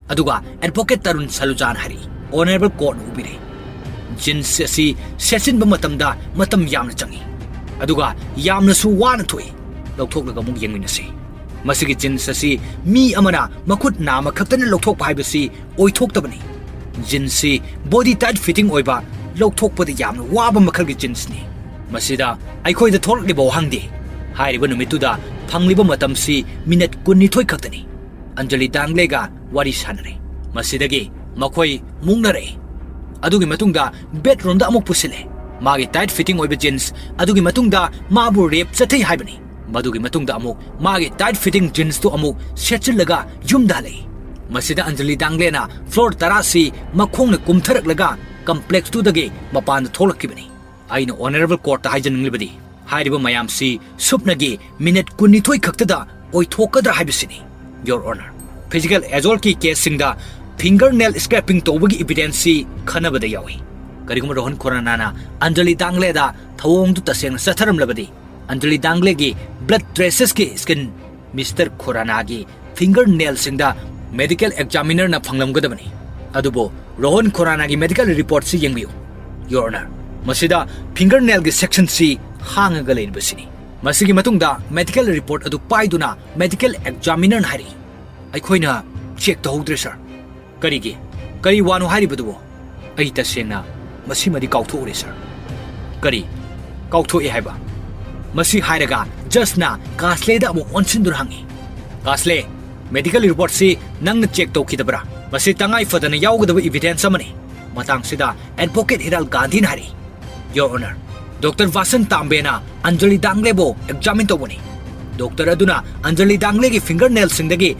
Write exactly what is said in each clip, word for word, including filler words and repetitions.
ꯑꯗꯨꯒ ꯑꯦꯗꯚꯣꯀꯦꯠ ꯇꯔꯨꯟ ꯁꯂꯨꯖꯥꯅ ꯍꯥꯏꯔꯛꯏ, honourable ꯀꯣꯔꯠꯅ ꯎꯕꯤꯔꯦ, jeans ꯑꯁꯤ ꯁꯦꯠꯆꯤꯟꯕ ꯃꯇꯝꯗ ꯃꯇꯝ ꯌꯥꯝꯅ ꯆꯪꯏ, ꯑꯗꯨꯒ ꯌꯥꯝꯅꯁꯨ ꯋꯥꯅ ꯊꯣꯛꯏ꯫ ꯂꯧꯊꯣꯛꯂꯒ ꯑꯃꯨꯛ ꯌꯦꯡꯃꯤꯟꯅꯁꯤ꯫ ꯃꯁꯤꯒꯤ ꯖꯤꯟꯁ ꯑꯁꯤ ꯃꯤ ꯑꯃꯅ ꯃꯈꯨꯠ ꯅꯥꯝꯃ ꯈꯛꯇꯅ ꯂꯧꯊꯣꯛꯄ ꯍꯥꯏꯕꯁꯤ ꯑꯣꯏꯊꯣꯛꯇꯕꯅꯤ꯫ ꯖꯤꯟꯁꯁꯤ ꯕꯣꯗꯤ ꯇꯥꯏꯠ ꯐꯤꯠꯇꯤꯡ ꯑꯣꯏꯕ, ꯂꯧꯊꯣꯛꯄꯗ ꯌꯥꯝꯅ ꯋꯥꯕ ꯃꯈꯜꯒꯤ ꯖꯤꯟꯁꯅꯤ꯫ ꯃꯁꯤꯗ ꯑꯩꯈꯣꯏꯗ ꯊꯣꯛꯂꯛꯂꯤꯕ ꯋꯥꯍꯪꯗꯤ, ꯍꯥꯏꯔꯤꯕ ꯅꯨꯃꯤꯠꯇꯨꯗ ꯐꯪꯂꯤꯕ ꯃꯇꯝꯁꯤ ꯃꯤꯅꯠ ꯀꯨꯟꯅꯤꯊꯣꯏ ꯈꯛꯇꯅꯤ꯫ ꯑꯟꯖꯂꯤ ꯗꯥꯡꯒ꯭ꯂꯦꯒ ꯋꯥꯔꯤ ꯁꯥꯟꯅꯔꯦ꯫ ꯃꯁꯤꯗꯒꯤ ꯃꯈꯣꯏ ꯃꯨꯛꯅꯔꯛꯏ꯫ ꯑꯗꯨꯒꯤ ꯃꯇꯨꯡꯗ ꯕꯦꯗꯔꯨꯝꯗ ꯑꯃꯨꯛ ꯄꯨꯁꯤꯜꯂꯦ꯫ ꯃꯥꯒꯤ ꯇꯥꯏꯠ ꯐꯤꯠꯇꯤꯡ ꯑꯣꯏꯕ ꯖꯤꯟꯁ ꯑꯗꯨꯒꯤ ꯃꯇꯨꯡꯗ ꯃꯥꯕꯨ ꯔꯦꯞ ꯆꯠꯊꯩ ꯍꯥꯏꯕꯅꯤ꯫ ꯃꯗꯨꯒꯤ ꯃꯇꯨꯡꯗ ꯑꯃꯨꯛ ꯃꯥꯒꯤ ꯇꯥꯏꯠ ꯐꯤꯠꯇꯤꯡ ꯖꯤꯟꯁꯇꯨ ꯑꯃꯨꯛ ꯁꯦꯠꯆꯤꯜꯂꯒ ꯌꯨꯝꯗ ꯍꯜꯂꯛꯏ꯫ ꯃꯁꯤꯗ ꯑꯟꯖꯂꯤ ꯗꯥꯡꯒ꯭ꯂꯦꯅ ꯐ꯭ꯂꯣꯔ ꯇꯔꯥꯁꯤ ꯃꯈꯣꯡꯅ ꯀꯨꯝꯊꯔꯛꯂꯒ ꯀꯝꯄ꯭ꯂꯦꯛꯁꯇꯨꯗꯒꯤ ꯃꯄꯥꯟꯗ ꯊꯣꯛꯂꯛꯈꯤꯕꯅꯤ꯫ ꯑꯩꯅ ꯑꯣꯅꯔꯦꯕꯜ ꯀꯣꯔꯠꯇ ꯍꯥꯏꯖꯅꯤꯡꯂꯤꯕꯗꯤ, ꯍꯥꯏꯔꯤꯕ ꯃꯌꯥꯝꯁꯤ ꯁꯨꯞꯅꯒꯤ ꯃꯤꯅꯤꯠ ꯀꯨꯟꯅꯤꯊꯣꯏ ꯈꯛꯇꯗ ꯑꯣꯏꯊꯣꯛꯀꯗ꯭ꯔꯥ ꯍꯥꯏꯕꯁꯤꯅꯤ, ꯌꯣꯔ ꯑꯣꯅꯔ꯫ ꯐꯤꯖꯤꯀꯦꯜ ꯑꯦꯖꯣꯜꯀꯤ ꯀꯦꯁꯁꯤꯡꯗ ꯐꯤꯡꯒꯔ ꯅꯦꯜ ꯁ꯭ꯀ꯭ꯔꯦꯄꯤꯡ ꯇꯧꯕꯒꯤ ꯏꯚꯤꯗꯦꯟꯁꯁꯤ ꯈꯟꯅꯕꯗ ꯌꯥꯎꯏ꯫ ꯀꯔꯤꯒꯨꯝꯕ ꯔꯣꯍꯟ ꯈꯨꯔꯥꯅꯥꯅ ꯑꯟꯖꯂꯤ ꯗꯥꯡꯒ꯭ꯂꯦꯗ ꯊꯧꯑꯣꯡꯗꯨ ꯇꯁꯦꯡꯅ ꯆꯠꯊꯔꯝꯂꯕꯗꯤ, ꯑꯟꯖꯂꯤ ꯗꯥꯡꯒ꯭ꯂꯦꯒꯤ ꯕ꯭ꯂꯗ ꯇ꯭ꯔꯦꯁꯦꯁꯀꯤ ꯁ꯭ꯀꯤꯟ ꯃꯤꯁꯇꯔ ꯈꯨꯔꯥꯅꯥꯒꯤ ꯐꯤꯡꯒꯔ ꯅꯦꯜꯁꯤꯡꯗ ꯃꯦꯗꯤꯀꯦꯜ ꯑꯦꯛꯖꯥꯃꯤꯅꯔꯅ ꯐꯪꯂꯝꯒꯗꯕꯅꯤ꯫ ꯑꯗꯨꯕꯨ ꯔꯣꯍꯟ ꯈꯨꯔꯥꯅꯥꯒꯤ ꯃꯦꯗꯤꯀꯦꯜ ꯔꯤꯄꯣꯔꯠꯁꯤ ꯌꯦꯡꯕꯤꯌꯨ, ꯌꯣꯔ ꯑꯣꯅꯔ꯫ ꯃꯁꯤꯗ ꯐꯤꯡꯒꯔ ꯅꯦꯜꯒꯤ ꯁꯦꯛꯁꯟꯁꯤ ꯍꯥꯡꯉꯒ ꯂꯩꯔꯤꯕꯁꯤꯅꯤ꯫ ꯃꯁꯤꯒꯤ ꯃꯇꯨꯡꯗ ꯃꯦꯗꯤꯀꯦꯜ ꯔꯤꯄꯣꯔꯠ ꯑꯗꯨ ꯄꯥꯏꯗꯨꯅ ꯃꯦꯗꯤꯀꯦꯜ ꯑꯦꯛꯖꯥꯃꯤꯅꯔꯅ ꯍꯥꯏꯔꯛꯏ, "ꯑꯩꯈꯣꯏꯅ ꯆꯦꯛ ꯇꯧꯍꯧꯗ꯭ꯔꯦ, ꯁꯥꯔ"꯫ "ꯀꯔꯤꯒꯤ? ꯀꯔꯤ ꯋꯥꯅꯣ ꯍꯥꯏꯔꯤꯕꯗꯨꯕꯣ?" "ꯑꯩ ꯇꯁꯦꯡꯅ ꯃꯁꯤꯃꯗꯤ ꯀꯥꯎꯊꯣꯛꯎꯔꯦ, ꯁꯥꯔ"꯫ "ꯀꯔꯤ ꯀꯥꯎꯊꯣꯛꯑꯦ ꯍꯥꯏꯕ?" ꯃꯁꯤ ꯍꯥꯏꯔꯒ ꯖꯖꯅ ꯀꯥꯁꯂꯦꯗ ꯑꯃꯨꯛ ꯑꯣꯟꯁꯤꯟꯗꯨꯅ ꯍꯪꯉꯤ, "ꯀꯥꯁꯂꯦ, ꯃꯦꯗꯤꯀꯦꯜ ꯔꯤꯄꯣꯔꯠꯁꯤ ꯅꯪꯅ ꯆꯦꯛ ꯇꯧꯈꯤꯗꯕ꯭ꯔꯥ? ꯃꯁꯤ ꯇꯉꯥꯏ ꯐꯗꯅ ꯌꯥꯎꯒꯗꯕ ꯏꯚꯤꯗꯦꯟꯁ ꯑꯃꯅꯤ"꯫ ꯃꯇꯥꯡꯁꯤꯗ ꯑꯦꯗꯚꯣꯀꯦꯠ ꯍꯤꯔꯥꯜ ꯒꯥꯟꯙꯤꯅ ꯍꯥꯏꯔꯛꯏ, "your honour, doctor ꯚꯥꯁꯟ ꯇꯥꯝꯕꯦꯅ Anjali ꯗꯥꯡꯒ꯭ꯂꯦꯕꯨ examine ꯇꯧꯕꯅꯤ꯫ ꯗꯣꯛꯇꯔ ꯑꯗꯨꯅ ꯑꯟꯖꯂꯤ ꯗꯥꯡꯒ꯭ꯂꯦꯒꯤ ꯐꯤꯡꯒꯔ ꯅꯦꯜꯁꯤꯡꯗꯒꯤ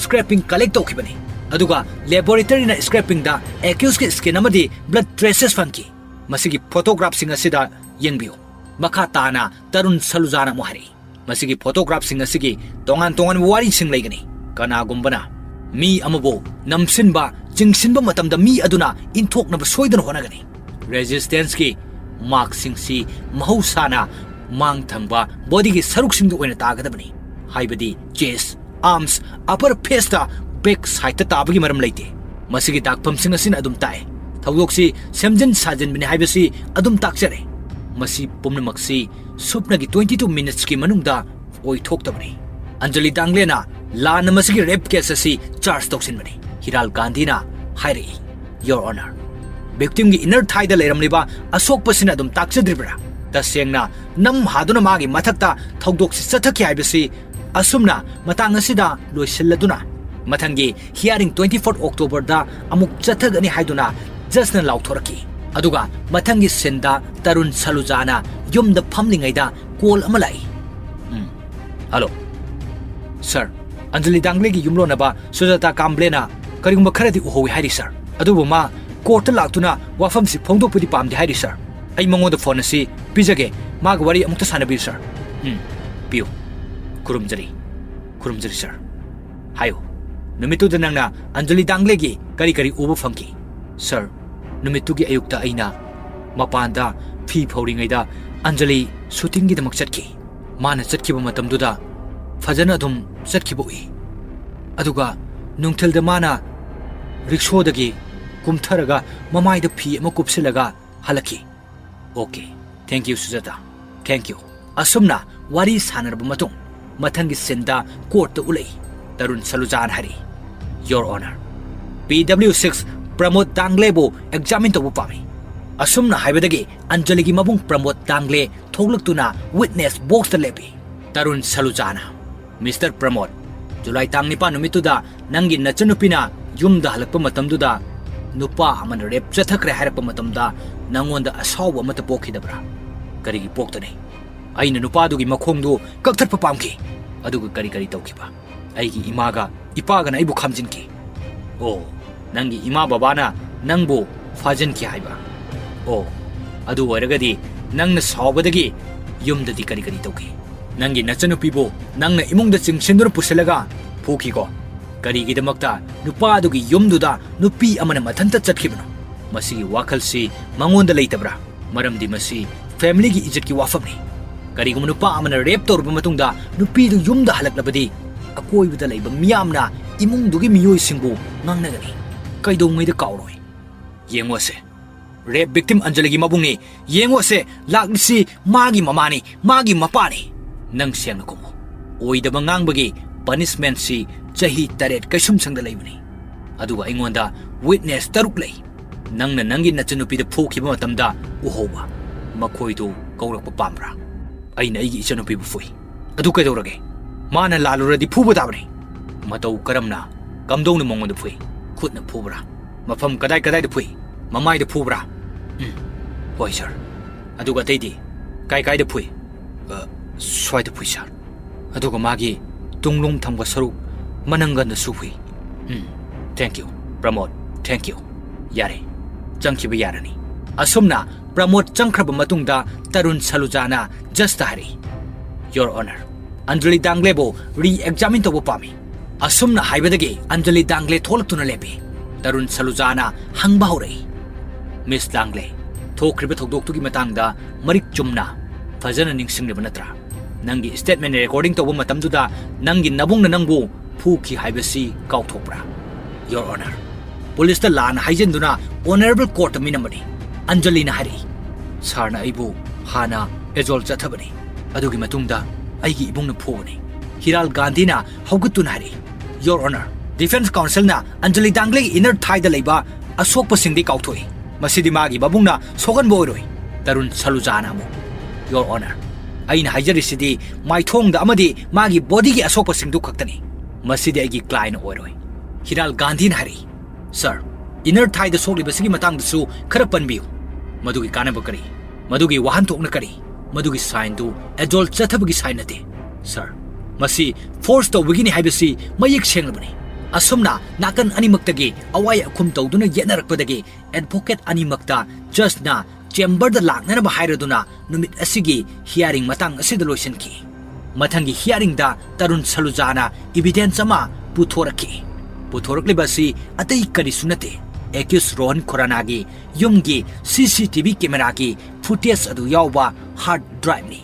ꯁ꯭ꯀ꯭ꯔꯦꯄꯤꯡ ꯀꯂꯦꯛ ꯇꯧꯈꯤꯕꯅꯤ꯫ ꯑꯗꯨꯒ ꯂꯦꯕꯣꯔꯦꯇꯔꯤꯅ ꯁ꯭ꯀ꯭ꯔꯦꯄꯤꯡꯗ ꯑꯦꯀ꯭ꯌꯨꯁꯀꯤ ꯁ꯭ꯀꯤꯟ ꯑꯃꯗꯤ ꯕ꯭ꯂꯗ ꯇ꯭ꯔꯦꯁꯦꯁ ꯐꯪꯈꯤ꯫ ꯃꯁꯤꯒꯤ ꯐꯣꯇꯣꯒ꯭ꯔꯥꯐꯁꯤꯡ ꯑꯁꯤꯗ ꯌꯦꯡꯕꯤꯌꯨ"꯫ ꯃꯈꯥ ꯇꯥꯅ ꯇꯔꯨꯟ ꯁꯂꯨꯖꯥꯅ ꯑꯃꯨꯛ ꯍꯥꯏꯔꯛꯏ, "ꯃꯁꯤꯒꯤ ꯐꯣꯇꯣꯒ꯭ꯔꯥꯐꯁꯤꯡ ꯑꯁꯤꯒꯤ ꯇꯣꯉꯥꯟ ꯇꯣꯉꯥꯟꯕ ꯋꯥꯔꯤꯁꯤꯡ ꯂꯩꯒꯅꯤ꯫ ꯀꯅꯥꯒꯨꯝꯕꯅ ꯃꯤ ꯑꯃꯕꯨ ꯅꯝꯁꯤꯟꯕ, ꯆꯤꯡꯁꯤꯟꯕ ꯃꯇꯝꯗ ꯃꯤ ꯑꯗꯨꯅ ꯏꯟꯊꯣꯛꯅꯕ ꯁꯣꯏꯗꯅ ꯍꯣꯠꯅꯒꯅꯤ꯫ ꯔꯦꯖꯤꯁꯇꯦꯟꯁꯀꯤ ꯃꯥꯔꯛꯁꯤꯡꯁꯤ ꯃꯍꯧꯁꯥꯅ ꯃꯥꯡ ꯊꯪꯕ ꯕꯣꯗꯤꯒꯤ ꯁꯔꯨꯛꯁꯤꯡꯗ ꯑꯣꯏꯅ ꯇꯥꯒꯗꯕꯅꯤ, ꯍꯥꯏꯕꯗꯤ ꯆꯦꯁ, ꯑꯥꯔꯝꯁ, ꯑꯄꯔ ꯐꯦꯁꯇ ꯕꯦꯛ ꯁꯥꯏꯗꯇ ꯇꯥꯕꯒꯤ ꯃꯔꯝ ꯂꯩꯇꯦ꯫ ꯃꯁꯤꯒꯤ ꯗꯥꯛꯐꯝꯁꯤꯡ ꯑꯁꯤꯅ ꯑꯗꯨꯝ ꯇꯥꯛꯑꯦ꯫ ꯊꯧꯗꯣꯛꯁꯤ ꯁꯦꯝꯖꯤꯟ ꯁꯥꯖꯤꯟꯕꯅꯤ ꯍꯥꯏꯕꯁꯤ ꯑꯗꯨꯝ ꯇꯥꯛꯆꯔꯦ꯫ ꯃꯁꯤ ꯄꯨꯝꯅꯃꯛꯁꯤ ꯁꯨꯞꯅꯒꯤ twenty two minutesꯀꯤ ꯃꯅꯨꯡꯗ ꯑꯣꯏꯊꯣꯛꯇꯕꯅꯤ꯫ ꯑꯟꯖꯂꯤ ꯗꯥꯡꯂꯦꯅ ꯂꯥꯟꯅ ꯃꯁꯤꯒꯤ ꯔꯦꯞ ꯀꯦꯁ ꯑꯁꯤ ꯆꯥꯔꯖ ꯇꯧꯁꯤꯟꯕꯅꯤ, ꯍꯤꯔꯥꯜ ꯒꯥꯟꯙꯤꯅ ꯍꯥꯏꯔꯛꯏ꯫ Your Honor, victimꯒꯤ inner thighꯗ ꯂꯩꯔꯝꯂꯤꯕ ꯑꯁꯣꯛꯄꯁꯤꯅ ꯑꯗꯨꯝ ꯇꯥꯛꯆꯗ꯭ꯔꯤꯕ꯭ꯔꯥ? ꯇꯁꯦꯡꯅ ꯅꯝ ꯍꯥꯗꯨꯅ ꯃꯥꯒꯤ ꯃꯊꯛꯇ ꯊꯧꯗꯣꯛꯁꯤ ꯆꯠꯊꯈꯤ ꯍꯥꯏꯕꯁꯤ ꯑꯁꯨꯝꯅ ꯃꯇꯥꯡ ꯑꯁꯤꯗ ꯂꯣꯏꯁꯤꯜꯂꯗꯨꯅ, ꯃꯊꯪꯒꯤ hearing twenty four Octoberꯗ ꯑꯃꯨꯛ ꯆꯠꯊꯒꯅꯤ ꯍꯥꯏꯗꯨꯅ ꯖꯖꯅ ꯂꯥꯎꯊꯣꯔꯛꯈꯤ꯫ ꯑꯗꯨꯒ ꯃꯊꯪꯒꯤ ꯁꯤꯟꯗ ꯇꯔꯨꯟ ꯁꯂꯨꯖꯥꯅ ꯌꯨꯝꯗ ꯐꯝꯂꯤꯉꯩꯗ ꯀꯣꯜ ꯑꯃ ꯂꯥꯛꯏ꯫ ꯎꯝ, ꯍꯜꯂꯣ ꯁꯥꯔ, ꯑꯟꯖꯂꯤ ꯗꯥꯡꯒ꯭ꯂꯦꯒꯤ ꯌꯨꯝꯂꯣꯟꯅꯕ ꯁꯨꯖꯥꯇꯥ ꯀꯥꯝꯕ꯭ꯂꯦꯅ ꯀꯔꯤꯒꯨꯝꯕ ꯈꯔꯗꯤ ꯎꯍꯧꯏ ꯍꯥꯏꯔꯤ ꯁꯥꯔ꯫ ꯑꯗꯨꯕꯨ ꯃꯥ ꯀꯣꯔꯠꯇ ꯂꯥꯛꯇꯨꯅ ꯋꯥꯐꯝꯁꯤ ꯐꯣꯡꯗꯣꯛꯄꯗꯤ ꯄꯥꯝꯗꯦ ꯍꯥꯏꯔꯤ ꯁꯥꯔ꯫ ꯑꯩ ꯃꯉꯣꯟꯗ ꯐꯣꯟ ꯑꯁꯤ ꯄꯤꯖꯒꯦ, ꯃꯥꯒ ꯋꯥꯔꯤ ꯑꯃꯨꯛꯇ ꯁꯥꯟꯅꯕꯤꯌꯨ ꯁꯥꯔ꯫ ꯎꯝ, ꯄꯤꯌꯨ꯫ ꯈꯨꯔꯨꯝꯖꯔꯤ, ꯈꯨꯔꯨꯝꯖꯔꯤ ꯁꯥꯔ꯫ ꯍꯥꯏꯌꯨ, ꯅꯨꯃꯤꯠꯇꯨꯗ ꯅꯪꯅ ꯑꯟꯖꯂꯤ ꯗꯥꯡꯒ꯭ꯂꯦꯒꯤ ꯀꯔꯤ ꯀꯔꯤ ꯎꯕ ꯐꯪꯈꯤ? ꯁꯥꯔ, ꯅꯨꯃꯤꯠꯇꯨꯒꯤ ꯑꯌꯨꯛꯇ ꯑꯩꯅ ꯃꯄꯥꯟꯗ ꯐꯤ ꯐꯧꯔꯤꯉꯩꯗ ꯑꯟꯖꯂꯤ ꯁꯨꯇꯤꯡꯒꯤꯗꯃꯛ ꯆꯠꯈꯤ꯫ ꯃꯥꯅ ꯆꯠꯈꯤꯕ ꯃꯇꯝꯗꯨꯗ ꯐꯖꯅ ꯑꯗꯨꯝ ꯆꯠꯈꯤꯕ ꯎꯏ꯫ ꯑꯗꯨꯒ ꯅꯨꯡꯊꯤꯜꯗ ꯃꯥꯅ ꯔꯤꯛꯁꯣꯗꯒꯤ ꯀꯨꯝꯊꯔꯒ ꯃꯃꯥꯏꯗ ꯐꯤ ꯑꯃ ꯀꯨꯞꯁꯤꯜꯂꯒ ꯍꯜꯂꯛꯈꯤ꯫ Okay, thank you ꯁꯨꯖꯥꯇꯥ, thank you꯫ ꯑꯁꯨꯝꯅ ꯋꯥꯔꯤ ꯁꯥꯟꯅꯔꯕ ꯃꯇꯨꯡ, ꯃꯊꯪꯒꯤ ꯁꯤꯟꯗ ꯀꯣꯔꯠꯇ ꯎꯠꯂꯛꯏ꯫ ꯇꯔꯨꯟ ꯁꯂꯨꯖꯥꯅ ꯍꯥꯏꯔꯛꯏ, Your Honor, P W six ꯄ꯭ꯔꯃꯣꯗ ꯗꯥꯡꯒ꯭ꯂꯦꯕꯨ examine ꯇꯧꯕ ꯄꯥꯝꯃꯤ꯫ ꯑꯁꯨꯝꯅ ꯍꯥꯏꯕꯗꯒꯤ ꯑꯟꯖꯂꯤꯒꯤ ꯃꯕꯨꯡ ꯄ꯭ꯔꯃꯣꯗ ꯗꯥꯡꯒ꯭ꯂꯦ ꯊꯣꯛꯂꯛꯇꯨꯅ ꯋꯤꯠꯅꯦꯁ ꯕꯣꯛꯁꯇ ꯂꯦꯞꯄꯤ꯫ ꯇꯔꯨꯟ ꯁꯂꯨꯖꯥꯅ, ꯃꯤꯁꯇꯔ ꯄ꯭ꯔꯃꯣꯗ, ꯖꯨꯂꯥꯏ ꯇꯥꯡ ꯅꯤꯄꯥꯟ ꯅꯨꯃꯤꯠꯇꯨꯗ ꯅꯪꯒꯤ ꯅꯆꯟꯅꯨꯄꯤꯅ ꯌꯨꯝꯗ ꯍꯜꯂꯛꯄ ꯃꯇꯝꯗꯨꯗ ꯅꯨꯄꯥ ꯑꯃꯅ ꯔꯦꯞ ꯆꯠꯊꯈ꯭ꯔꯦ ꯍꯥꯏꯔꯛꯄ ꯃꯇꯝꯗ ꯅꯪꯉꯣꯟꯗ ꯑꯁꯥꯎꯕ ꯑꯃꯠꯇ ꯄꯣꯛꯈꯤꯗꯕ꯭ꯔꯥ? ꯀꯔꯤꯒꯤ ꯄꯣꯛꯇꯅꯤ? ꯑꯩꯅ ꯅꯨꯄꯥꯗꯨꯒꯤ ꯃꯈꯣꯡꯗꯨ ꯀꯛꯊꯠꯄ ꯄꯥꯝꯈꯤ꯫ ꯑꯗꯨꯒ ꯀꯔꯤ ꯀꯔꯤ ꯇꯧꯈꯤꯕ? ꯑꯩꯒꯤ ꯏꯃꯥꯒ ꯏꯄꯥꯒꯅ ꯑꯩꯕꯨ ꯈꯥꯝꯖꯤꯟꯈꯤ꯫ ꯑꯣ, ꯅꯪꯒꯤ ꯏꯃꯥ ꯕꯕꯥꯅ ꯅꯪꯕꯨ ꯐꯥꯖꯤꯟꯈꯤ ꯍꯥꯏꯕ? ꯑꯣ, ꯑꯗꯨ ꯑꯣꯏꯔꯒꯗꯤ ꯅꯪꯅ ꯁꯥꯎꯕꯗꯒꯤ ꯌꯨꯝꯗꯗꯤ ꯀꯔꯤ ꯀꯔꯤ ꯇꯧꯈꯤ? ꯅꯪꯒꯤ ꯅꯆꯟꯅꯨꯄꯤꯕꯨ ꯅꯪꯅ ꯏꯃꯨꯡꯗ ꯆꯤꯡꯁꯤꯟꯗꯨꯅ ꯄꯨꯁꯤꯜꯂꯒ ꯐꯨꯈꯤꯀꯣ? ꯀꯔꯤꯒꯤꯗꯃꯛꯇ ꯅꯨꯄꯥꯗꯨꯒꯤ ꯌꯨꯝꯗꯨꯗ ꯅꯨꯄꯤ ꯑꯃꯅ ꯃꯊꯟꯇ ꯆꯠꯈꯤꯕꯅꯣ? ꯃꯁꯤꯒꯤ ꯋꯥꯈꯜꯁꯤ ꯃꯉꯣꯟꯗ ꯂꯩꯇꯕ꯭ꯔꯥ? ꯃꯔꯝꯗꯤ ꯃꯁꯤ ꯐꯦꯃꯤꯂꯤꯒꯤ ꯏꯖꯠꯀꯤ ꯋꯥꯐꯝꯅꯤ꯫ ꯀꯔꯤꯒꯨꯝꯕ ꯅꯨꯄꯥ ꯑꯃꯅ ꯔꯦꯞ ꯇꯧꯔꯕ ꯃꯇꯨꯡꯗ ꯅꯨꯄꯤꯗꯨ ꯌꯨꯝꯗ ꯍꯜꯂꯛꯂꯕꯗꯤ ꯑꯀꯣꯏꯕꯗ ꯂꯩꯕ ꯃꯤꯌꯥꯝꯅ ꯏꯃꯨꯡꯗꯨꯒꯤ ꯃꯤꯑꯣꯏꯁꯤꯡꯕꯨ ꯉꯥꯡꯅꯒꯅꯤ꯫ ꯀꯩꯗꯧꯉꯩꯗ ꯀꯥꯎꯔꯣꯏ꯫ ꯌꯦꯡꯉꯣꯁꯦ, ꯔꯦꯞ ꯚꯤꯛꯇꯤꯝ ꯑꯟꯖꯂꯤꯒꯤ ꯃꯕꯨꯡꯅꯤ꯫ ꯌꯦꯡꯉꯣꯁꯦ, ꯂꯥꯛꯂꯤꯁꯤ ꯃꯥꯒꯤ ꯃꯃꯥꯅꯤ, ꯃꯥꯒꯤ ꯃꯄꯥꯅꯤ꯫ ꯅꯪ ꯁꯦꯡꯅ ꯈꯨꯝꯃꯨ꯫ ꯑꯣꯏꯗꯕ ꯉꯥꯡꯕꯒꯤ ꯄꯅꯤꯁꯃꯦꯟꯁꯤ ꯆꯍꯤ ꯇꯔꯦꯠ ꯀꯩꯁꯨꯝꯁꯪꯗ ꯂꯩꯕꯅꯤ꯫ ꯑꯗꯨꯒ ꯑꯩꯉꯣꯟꯗ ꯋꯤꯠꯅꯦꯁ ꯇꯔꯨꯛ ꯂꯩ꯫ ꯅꯪꯅ ꯅꯪꯒꯤ ꯅꯆꯟꯅꯨꯄꯤꯗ ꯐꯨꯈꯤꯕ ꯃꯇꯝꯗ ꯎꯍꯧꯕ꯫ ꯃꯈꯣꯏꯗꯨ ꯀꯧꯔꯛꯄ ꯄꯥꯝꯕ꯭ꯔꯥ? ꯑꯩꯅ ꯑꯩꯒꯤ ꯏꯆꯟꯅꯨꯄꯤꯕꯨ ꯐꯨꯏ꯫ ꯑꯗꯨ ꯀꯩꯗꯧꯔꯒꯦ? ꯃꯥꯅ ꯂꯥꯜꯂꯨꯔꯗꯤ ꯐꯨꯕ ꯇꯥꯕꯅꯤ꯫ ꯃꯇꯧ ꯀꯔꯝꯅ, ꯀꯝꯗꯧꯅ ꯃꯉꯣꯟꯗ ꯐꯨꯏ? ꯈꯨꯠꯅ ꯐꯨꯕ꯭ꯔꯥ? ꯃꯐꯝ ꯀꯗꯥꯏ ꯀꯗꯥꯏꯗ ꯐꯨꯏ? ꯃꯃꯥꯏꯗ ꯐꯨꯕ꯭ꯔꯥ? ꯎꯝ, ꯍꯣꯏ ꯁꯥꯔ꯫ ꯑꯗꯨꯒ ꯑꯇꯩꯗꯤ? ꯀꯥꯏ ꯀꯥꯏꯗ ꯐꯨꯏ? ꯑ, ꯁ꯭ꯋꯥꯏꯗ ꯐꯨꯏ ꯁꯥꯔ꯫ ꯑꯗꯨꯒ ꯃꯥꯒꯤ ꯇꯨꯡꯂꯣꯝ ꯊꯪꯕ ꯁꯔꯨꯛ ꯃꯅꯪꯒꯟꯗꯁꯨ ꯐꯨꯏ꯫ ꯎꯝ, thank you, ꯄ꯭ꯔꯃꯣꯗ, thank you꯫ ꯌꯥꯔꯦ, ꯆꯪꯈꯤꯕ ꯌꯥꯔꯅꯤ꯫ ꯑꯁꯨꯝꯅ ꯄ꯭ꯔꯃꯣꯗ ꯆꯪꯈ꯭ꯔꯕ ꯃꯇꯨꯡꯗ ꯇꯔꯨꯟ ꯁꯂꯨꯖꯥꯅ ꯖꯁꯇ ꯍꯥꯏꯔꯛꯏ, "Your Honor, ꯑꯟꯖꯂꯤ ꯗꯥꯡꯒ꯭ꯂꯦꯕꯨ re-examine ꯇꯧꯕ ꯄꯥꯝꯃꯤ꯫" ꯑꯁꯨꯝꯅ ꯍꯥꯏꯕꯗꯒꯤ ꯑꯟꯖꯂꯤ ꯗꯥꯡꯒ꯭ꯂꯦ ꯊꯣꯛꯂꯛꯇꯨꯅ ꯂꯦꯞꯄꯤ꯫ ꯇꯔꯨꯟ ꯁꯂꯨꯖꯥꯅ ꯍꯪꯕ ꯍꯧꯔꯛꯏ, "ꯃꯤꯁ ꯗꯥꯡꯒ꯭ꯂꯦ, ꯊꯣꯛꯈ꯭ꯔꯤꯕ ꯊꯧꯗꯣꯛꯇꯨꯒꯤ ꯃꯇꯥꯡꯗ ꯃꯔꯤꯛ ꯆꯨꯝꯅ ꯐꯖꯅ ꯅꯤꯡꯁꯤꯡꯂꯤꯕ ꯅꯠꯇ꯭ꯔꯥ? ꯅꯪꯒꯤ statement recording ꯇꯧꯕ ꯃꯇꯝꯗꯨꯗ ꯅꯪꯒꯤ ꯅꯕꯨꯡꯅ ꯅꯪꯕꯨ ꯐꯨꯈꯤ ꯍꯥꯏꯕꯁꯤ ꯀꯥꯎꯊꯣꯛꯄ꯭ꯔꯥ?" "Your Honor, ꯄꯨꯂꯤꯁꯇ ꯂꯥꯟꯅ ꯍꯥꯏꯖꯤꯟꯗꯨꯅ honourable courtꯇ ꯃꯤꯅꯝꯕꯅꯤ," ꯑꯟꯖꯂꯤꯅ ꯍꯥꯏꯔꯛꯏ꯫ "ꯁꯥꯔꯅ ꯑꯩꯕꯨ ꯍꯥꯟꯅ ꯑꯦꯖꯣꯜ ꯆꯠꯊꯕꯅꯤ꯫ ꯑꯗꯨꯒꯤ ꯃꯇꯨꯡꯗ ꯑꯩꯒꯤ ꯏꯕꯨꯡꯅ ꯐꯨꯕꯅꯤ꯫" ꯍꯤꯔꯥꯜ ꯒꯥꯟꯙꯤꯅ ꯍꯧꯒꯠꯇꯨꯅ ꯍꯥꯏꯔꯛꯏ, "Your Honor, defence counselꯅ Anjali ꯗꯥꯡꯒ꯭ꯂꯦꯒꯤ inner thighꯗ ꯂꯩꯕ ꯑꯁꯣꯛꯄꯁꯤꯡꯗꯤ ꯀꯥꯎꯊꯣꯛꯏ꯫ ꯃꯁꯤꯗꯤ ꯃꯥꯒꯤ ꯃꯕꯨꯡꯅ ꯁꯣꯛꯍꯟꯕ ꯑꯣꯏꯔꯣꯏ꯫" ꯇꯔꯨꯟ ꯁꯂꯨꯖꯥꯅ ꯑꯃꯨꯛ, "Your Honor, ꯑꯩꯅ ꯍꯥꯏꯖꯔꯤꯁꯤꯗꯤ ꯃꯥꯏꯊꯣꯡꯗ ꯑꯃꯗꯤ ꯃꯥꯒꯤ bodyꯒꯤ ꯑꯁꯣꯛꯄꯁꯤꯡꯗꯨ ꯈꯛꯇꯅꯤ꯫ ꯃꯁꯤꯗꯤ ꯑꯩꯒꯤ clientꯅ ꯑꯣꯏꯔꯣꯏ꯫" ꯍꯤꯔꯥꯜ ꯒꯥꯟꯙꯤꯅ ꯍꯥꯏꯔꯛꯏ, "Sir, inner thighꯗ ꯁꯣꯛꯂꯤꯕꯁꯤꯒꯤ ꯃꯇꯥꯡꯗꯁꯨ ꯈꯔ ꯄꯟꯕꯤꯌꯨ꯫ ꯃꯗꯨꯒꯤ ꯀꯥꯟꯅꯕ ꯀꯔꯤ? ꯃꯗꯨꯒꯤ ꯋꯥꯍꯟꯊꯣꯛꯅ ꯀꯔꯤ? ꯃꯗꯨꯒꯤ signꯗꯨ ꯑꯦꯖꯣꯜ ꯆꯠꯊꯕꯒꯤ sign ꯅꯠꯇꯦ, sir꯫ ꯃꯁꯤ force ꯇꯧꯕꯒꯤꯅꯤ ꯍꯥꯏꯕꯁꯤ ꯃꯌꯦꯛ ꯁꯦꯡꯂꯕꯅꯤ꯫" ꯑꯁꯨꯝꯅ ꯅꯥꯀꯟ ꯑꯅꯤꯃꯛꯇꯒꯤ ꯑꯋꯥꯏ ꯑꯈꯨꯝ ꯇꯧꯗꯨꯅ ꯌꯦꯠꯅꯔꯛꯄꯗꯒꯤ advocate ꯑꯅꯤꯃꯛꯇ judgeꯅ chamberꯗ ꯂꯥꯛꯅꯅꯕ ꯍꯥꯏꯔꯗꯨꯅ ꯅꯨꯃꯤꯠ ꯑꯁꯤꯒꯤ hearing ꯃꯇꯥꯡ ꯑꯁꯤꯗ ꯂꯣꯏꯁꯤꯟꯈꯤ꯫ ꯃꯊꯪꯒꯤ hearingꯗ ꯇꯔꯨꯟ ꯁꯂꯨꯖꯥꯅ evidence ꯑꯃ ꯄꯨꯊꯣꯔꯛꯈꯤ꯫ ꯄꯨꯊꯣꯔꯛꯂꯤꯕ ꯑꯁꯤ ꯑꯇꯩ ꯀꯔꯤꯁꯨ ꯅꯠꯇꯦ, accused ꯔꯣꯍꯟ ꯈꯨꯔꯥꯅꯥꯒꯤ ꯌꯨꯝꯒꯤ CCTV cameraꯒꯤ footage ꯑꯗꯨ ꯌꯥꯎꯕ hard driveꯅꯤ꯫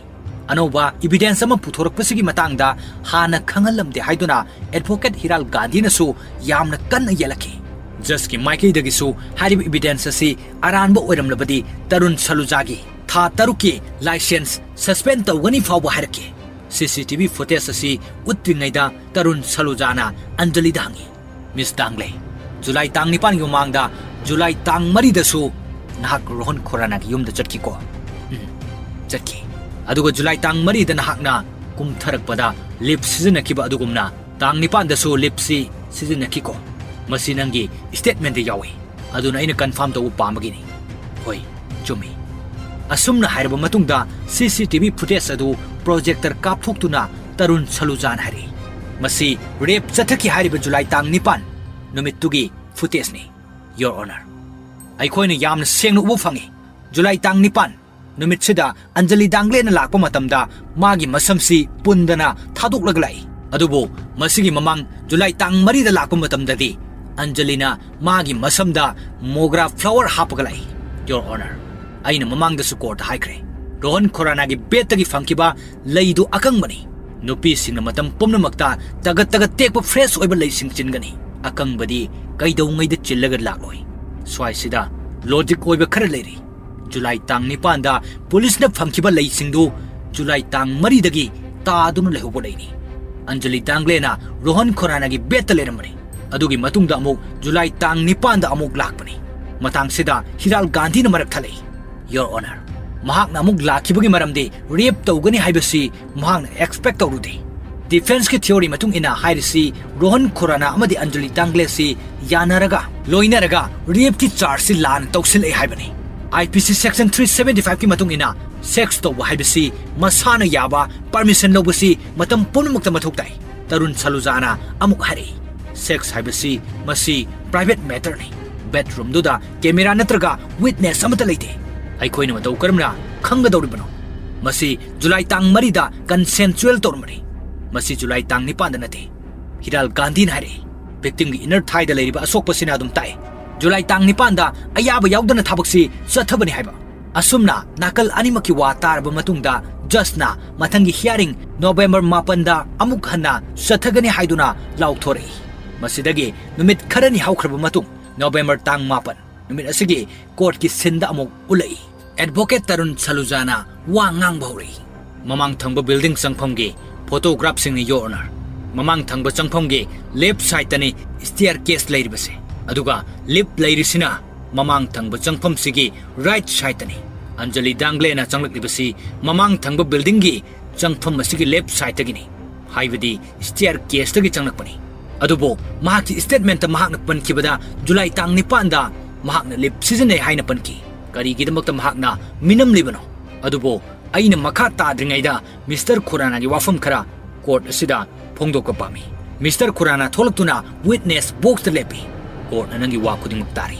ꯑꯅꯧꯕ evidence ꯑꯃ ꯄꯨꯊꯣꯔꯛꯄꯁꯤꯒꯤ ꯃꯇꯥꯡꯗ ꯍꯥꯟꯅ ꯈꯪꯍꯜꯂꯝꯗꯦ ꯍꯥꯏꯗꯨꯅ advocate ꯍꯤꯔꯥꯜ ꯒꯥꯟꯙꯤꯅꯁꯨ ꯌꯥꯝꯅ ꯀꯟꯅ ꯌꯦꯠꯂꯛꯈꯤ꯫ Judgeꯀꯤ ꯃꯥꯏꯀꯩꯗꯒꯤꯁꯨ ꯍꯥꯏꯔꯤꯕ evidence ꯑꯁꯤ ꯑꯔꯥꯟꯕ ꯑꯣꯏꯔꯝꯂꯕꯗꯤ ꯇꯔꯨꯟ ꯁꯂꯨꯖꯥꯒꯤ ꯊꯥ ꯇꯔꯨꯛꯀꯤ licence suspend ꯇꯧꯒꯅꯤ ꯐꯥꯎꯕ ꯍꯥꯏꯔꯛꯈꯤ꯫ CCTV footage ꯑꯁꯤ ꯎꯠꯇ꯭ꯔꯤꯉꯩꯗ ꯇꯔꯨꯟ ꯁꯂꯨꯖꯥꯅ ꯑꯟꯖꯂꯤꯗ ꯍꯪꯉꯤ, "ꯃꯤꯁ ꯗꯥꯡꯂꯦ, ꯖꯨꯂꯥꯏ ꯇꯥꯡ ꯅꯤꯄꯥꯟꯒꯤ ꯃꯃꯥꯡꯗ ꯖꯨꯂꯥꯏ ꯇꯥꯡ ꯃꯔꯤꯗꯁꯨ ꯅꯍꯥꯛ ꯔꯣꯍꯟ ꯈꯣꯔꯥꯅꯥꯒꯤ ꯌꯨꯝꯗ ꯆꯠꯈꯤꯀꯣ?" "ꯎꯝ, ꯆꯠꯈꯤ꯫ ꯑꯗꯨꯒ ꯖꯨꯂꯥꯏ ꯇꯥꯡ ꯃꯔꯤꯗ ꯅꯍꯥꯛꯅ ꯀꯨꯝꯊꯔꯛꯄꯗ lift ꯁꯤꯖꯤꯟꯅꯈꯤꯕ ꯑꯗꯨꯒꯨꯝꯅ ꯇꯥꯡ ꯅꯤꯄꯥꯟꯗꯁꯨ lift ꯁꯤ ꯁꯤꯖꯤꯟꯅꯈꯤꯀꯣ? ꯃꯁꯤ ꯅꯪꯒꯤ statement ꯇ ꯌꯥꯎꯏ꯫ ꯑꯗꯨꯅ ꯑꯩꯅ confirm ꯇꯧꯕ ꯄꯥꯝꯕꯒꯤꯅꯤ꯫" "ꯍꯣꯏ, ꯆꯨꯝꯃꯤ꯫" ꯑꯁꯨꯝꯅ ꯍꯥꯏꯔꯕ ꯃꯇꯨꯡꯗ CCTV footage ꯑꯗꯨ projector ꯀꯥꯞꯊꯣꯛꯇꯨꯅ ꯇꯔꯨꯟ ꯁꯂꯨꯖꯥꯅ ꯍꯥꯏꯔꯛꯏ, "ꯃꯁꯤ rape ꯆꯠꯊꯈꯤ ꯍꯥꯏꯔꯤꯕ ꯖꯨꯂꯥꯏ ꯇꯥꯡ ꯅꯤꯄꯥꯟ ꯅꯨꯃꯤꯠꯇꯨꯒꯤ footage ꯅꯤ, Your Honor꯫ ꯑꯩꯈꯣꯏꯅ ꯌꯥꯝꯅ ꯁꯦꯡꯅ ꯎꯕ ꯐꯪꯉꯤ꯫ ꯖꯨꯂꯥꯏ ꯇꯥꯡ ꯅꯤꯄꯥꯟ ꯅꯨꯃꯤꯠꯁꯤꯗ ꯑꯟꯖꯂꯤ ꯗꯥꯡꯂꯦꯅ ꯂꯥꯛꯄ ꯃꯇꯝꯗ ꯃꯥꯒꯤ ꯃꯁꯝꯁꯤ ꯄꯨꯟꯗꯅ ꯊꯥꯗꯣꯛꯂꯒ ꯂꯥꯛꯏ꯫ ꯑꯗꯨꯕꯨ ꯃꯁꯤꯒꯤ ꯃꯃꯥꯡ ꯖꯨꯂꯥꯏ ꯇꯥꯡ ꯃꯔꯤꯗ ꯂꯥꯛꯄ ꯃꯇꯝꯗꯗꯤ ꯑꯟꯖꯂꯤꯅ ꯃꯥꯒꯤ ꯃꯁꯝꯗ mogra flower ꯍꯥꯞꯄꯒ ꯂꯥꯛꯏ꯫" "Your Honor, ꯑꯩꯅ ꯃꯃꯥꯡꯗꯁꯨ court ꯇ ꯍꯥꯏꯈ꯭ꯔꯦ, ꯔꯣꯍꯟ ꯈꯣꯔꯥꯅꯥꯒꯤ bed ꯇꯒꯤ ꯐꯪꯈꯤꯕ ꯂꯩꯗꯨ ꯑꯀꯪꯕꯅꯤ꯫ ꯅꯨꯄꯤꯁꯤꯡꯅ ꯃꯇꯝ ꯄꯨꯝꯅꯃꯛꯇ ꯇꯒꯠ ꯇꯒꯠ ꯇꯦꯛꯄ fresh ꯑꯣꯏꯕ ꯂꯩꯁꯤꯡ ꯆꯤꯟꯒꯅꯤ꯫ ꯑꯀꯪꯕꯗꯤ ꯀꯩꯗꯧꯉꯩꯗ ꯆꯤꯜꯂꯒ ꯂꯥꯛꯂꯣꯏ꯫" ꯁ꯭ꯋꯥꯏꯁꯤꯗ logic ꯑꯣꯏꯕ ꯈꯔ ꯂꯩꯔꯤ꯫ ꯖꯨꯂꯥꯏ ꯇꯥꯡ ꯅꯤꯄꯥꯟꯗ ꯄꯨꯂꯤꯁꯅ ꯐꯪꯈꯤꯕ ꯂꯩꯁꯤꯡꯗꯨ ꯖꯨꯂꯥꯏ ꯇꯥꯡ ꯃꯔꯤꯗꯒꯤ ꯇꯥꯗꯨꯅ ꯂꯩꯍꯧꯕ ꯂꯩꯅꯤ꯫ ꯑꯟꯖꯂꯤ ꯗꯥꯡꯒ꯭ꯂꯦꯅ ꯔꯣꯍꯟ ꯈꯣꯔꯥꯅꯥꯒꯤ bed ꯇ ꯂꯩꯔꯝꯕꯅꯤ꯫ ꯑꯗꯨꯒꯤ ꯃꯇꯨꯡꯗ ꯑꯃꯨꯛ ꯖꯨꯂꯥꯏ ꯇꯥꯡ ꯅꯤꯄꯥꯟꯗ ꯑꯃꯨꯛ ꯂꯥꯛꯄꯅꯤ꯫ ꯃꯇꯥꯡꯁꯤꯗ ꯍꯤꯔꯥꯜ ꯒꯥꯟꯙꯤꯅ ꯃꯔꯛ ꯊꯠꯂꯛꯏ꯫ "Your Honor, ꯃꯍꯥꯛꯅ ꯑꯃꯨꯛ ꯂꯥꯛꯈꯤꯕꯒꯤ ꯃꯔꯝꯗꯤ rape ꯇꯧꯒꯅꯤ ꯍꯥꯏꯕꯁꯤ ꯃꯍꯥꯛꯅ expect ꯇꯧꯔꯨꯗꯦ꯫ Defence ꯀꯤ theory ꯃꯇꯨꯡ ꯏꯟꯅ ꯍꯥꯏꯔꯤꯁꯤ ꯔꯣꯍꯟ ꯈꯣꯔꯥꯅꯥ ꯑꯃꯗꯤ ꯑꯟꯖꯂꯤ ꯗꯥꯡꯒ꯭ꯂꯦ ꯁꯤ ꯌꯥꯅꯔꯒ, ꯂꯣꯏꯅꯔꯒ rape ꯀꯤ charge ꯁꯤ ꯂꯥꯟꯅ ꯇꯧꯁꯤꯜꯂꯛꯑꯦ ꯍꯥꯏꯕꯅꯤ꯫ IPC section three seventy five ꯀꯤ ꯃꯇꯨꯡ ꯏꯟꯅ sex ꯇꯧꯕ ꯍꯥꯏꯕꯁꯤ ꯃꯁꯥꯅ ꯌꯥꯕ permission ꯂꯧꯕꯁꯤ ꯃꯇꯝ ꯄꯨꯝꯅꯃꯛꯇ ꯃꯊꯧ ꯇꯥꯏ꯫" ꯇꯔꯨꯟ ꯁꯂꯨꯖꯥꯅ ꯑꯃꯨꯛ ꯍꯥꯏꯔꯛꯏ, "Sex ꯍꯥꯏꯕꯁꯤ ꯃꯁꯤ private matter ꯅꯤ꯫ Bedroom ꯗꯨꯗ camera ꯅꯠꯇ꯭ꯔꯒ witness ꯑꯃꯠꯇ ꯂꯩꯇꯦ꯫ ꯑꯩꯈꯣꯏꯅ ꯃꯇꯧ ꯀꯔꯝꯅ ꯈꯪꯒꯗꯧꯔꯤꯕꯅꯣ? ꯃꯁꯤ ꯖꯨꯂꯥꯏ ꯇꯥꯡ ꯃꯔꯤꯗ consensual ꯇꯧꯔꯝꯕꯅꯤ꯫ ꯃꯁꯤ ꯖꯨꯂꯥꯏ ꯇꯥꯡ ꯅꯤꯄꯥꯟꯗ ꯅꯠꯇꯦ꯫" ꯍꯤꯔꯥꯜ ꯒꯥꯟꯙꯤꯅ ꯍꯥꯏꯔꯛꯏ, "Victim ꯒꯤ inner thigh ꯗ ꯂꯩꯔꯤꯕ ꯑꯁꯣꯛꯄꯁꯤꯅ ꯑꯗꯨꯝ ꯇꯥꯛꯏ ꯖꯨꯂꯥꯏ ꯇꯥꯡ ꯅꯤꯄꯥꯟꯗ ꯑꯌꯥꯕ ꯌꯥꯎꯗꯅ ꯊꯕꯛꯁꯤ ꯆꯠꯊꯕꯅꯤ ꯍꯥꯏꯕ꯫" ꯑꯁꯨꯝꯅ ꯅꯥꯀꯜ ꯑꯅꯤꯃꯛꯀꯤ ꯋꯥ ꯇꯥꯔꯕ ꯃꯇꯨꯡꯗ ꯖꯁꯅ ꯃꯊꯪꯒꯤ ꯍꯤꯌꯥꯔꯤꯡ ꯅꯣꯕꯦꯝꯕꯔ ꯃꯥꯄꯟꯗ ꯑꯃꯨꯛ ꯍꯟꯅ ꯆꯠꯊꯒꯅꯤ ꯍꯥꯏꯗꯨꯅ ꯂꯥꯎꯊꯣꯔꯛꯏ꯫ ꯃꯁꯤꯗꯒꯤ ꯅꯨꯃꯤꯠ ꯈꯔꯅꯤ ꯍꯧꯈ꯭ꯔꯕ ꯃꯇꯨꯡ, ꯅꯣꯕꯦꯝꯕꯔ ꯇꯥꯡ ꯃꯥꯄꯟ ꯅꯨꯃꯤꯠ ꯑꯁꯤꯒꯤ ꯀꯣꯔꯠꯀꯤ ꯁꯤꯟꯗ ꯑꯃꯨꯛ ꯎꯠꯂꯛꯏ꯫ ꯑꯦꯗꯚꯣꯀꯦꯠ ꯇꯔꯨꯟ ꯁꯂꯨꯖꯥꯅ ꯋꯥ ꯉꯥꯡꯕ ꯍꯧꯔꯛꯏ꯫ ꯃꯃꯥꯡ ꯊꯪꯕ ꯕꯤꯜꯗꯤꯡ ꯆꯪꯐꯝꯒꯤ ꯐꯣꯇꯣꯒ꯭ꯔꯥꯐꯁꯤꯡꯅꯤ, ꯌꯣꯔ ꯑꯣꯅꯔ꯫ ꯃꯃꯥꯡ ꯊꯪꯕ ꯆꯪꯐꯝꯒꯤ ꯂꯦꯐ ꯁꯥꯏꯗꯇꯅꯤ ꯁ꯭ꯇꯤꯌꯔ ꯀꯦꯁ ꯂꯩꯔꯤꯕꯁꯦ, ꯑꯗꯨꯒ ꯂꯤꯐ ꯂꯩꯔꯤꯁꯤꯅ ꯃꯃꯥꯡ ꯊꯪꯕ ꯆꯪꯐꯝꯁꯤꯒꯤ ꯔꯥꯏꯠ ꯁꯥꯏꯗꯇꯅꯤ꯫ ꯑꯟꯖꯂꯤ ꯗꯥꯡꯒ꯭ꯂꯦꯅ ꯆꯪꯂꯛꯂꯤꯕꯁꯤ ꯃꯃꯥꯡ ꯊꯪꯕ ꯕꯤꯜꯗꯤꯡꯒꯤ ꯆꯪꯐꯝ ꯑꯁꯤꯒꯤ ꯂꯦꯐ ꯁꯥꯏꯗꯇꯒꯤꯅꯤ, ꯍꯥꯏꯕꯗꯤ ꯁ꯭ꯇꯤꯌꯔ ꯀꯦꯁꯇꯒꯤ ꯆꯪꯂꯛꯄꯅꯤ꯫ ꯑꯗꯨꯕꯨ ꯃꯍꯥꯛꯀꯤ ꯁ꯭ꯇꯦꯠꯃꯦꯟꯠꯇ ꯃꯍꯥꯛꯅ ꯄꯟꯈꯤꯕꯗ ꯖꯨꯂꯥꯏ ꯇꯥꯡ ꯅꯤꯄꯥꯟꯗ ꯃꯍꯥꯛꯅ ꯂꯤꯐ ꯁꯤꯖꯤꯟꯅꯩ ꯍꯥꯏꯅ ꯄꯟꯈꯤ꯫ ꯀꯔꯤꯒꯤꯗꯃꯛꯇ ꯃꯍꯥꯛꯅ ꯃꯤꯅꯝꯂꯤꯕꯅꯣ? ꯑꯗꯨꯕꯨ ꯑꯩꯅ ꯃꯈꯥ ꯇꯥꯗ꯭ꯔꯤꯉꯩꯗ ꯃꯤꯁꯇꯔ ꯈꯨꯔꯥꯅꯥꯒꯤ ꯋꯥꯐꯝ ꯈꯔ ꯀꯣꯔꯠ ꯑꯁꯤꯗ ꯐꯣꯡꯗꯣꯛꯄ ꯄꯥꯝꯃꯤ꯫ Mister Khurrana ꯊꯣꯛꯂꯛꯇꯨꯅ witness ꯕꯣꯛꯁꯇ ꯂꯦꯞꯄꯤ꯫ ꯀꯣꯔꯠꯅ ꯅꯪꯒꯤ ꯋꯥ ꯈꯨꯗꯤꯡꯃꯛ ꯇꯥꯔꯤ꯫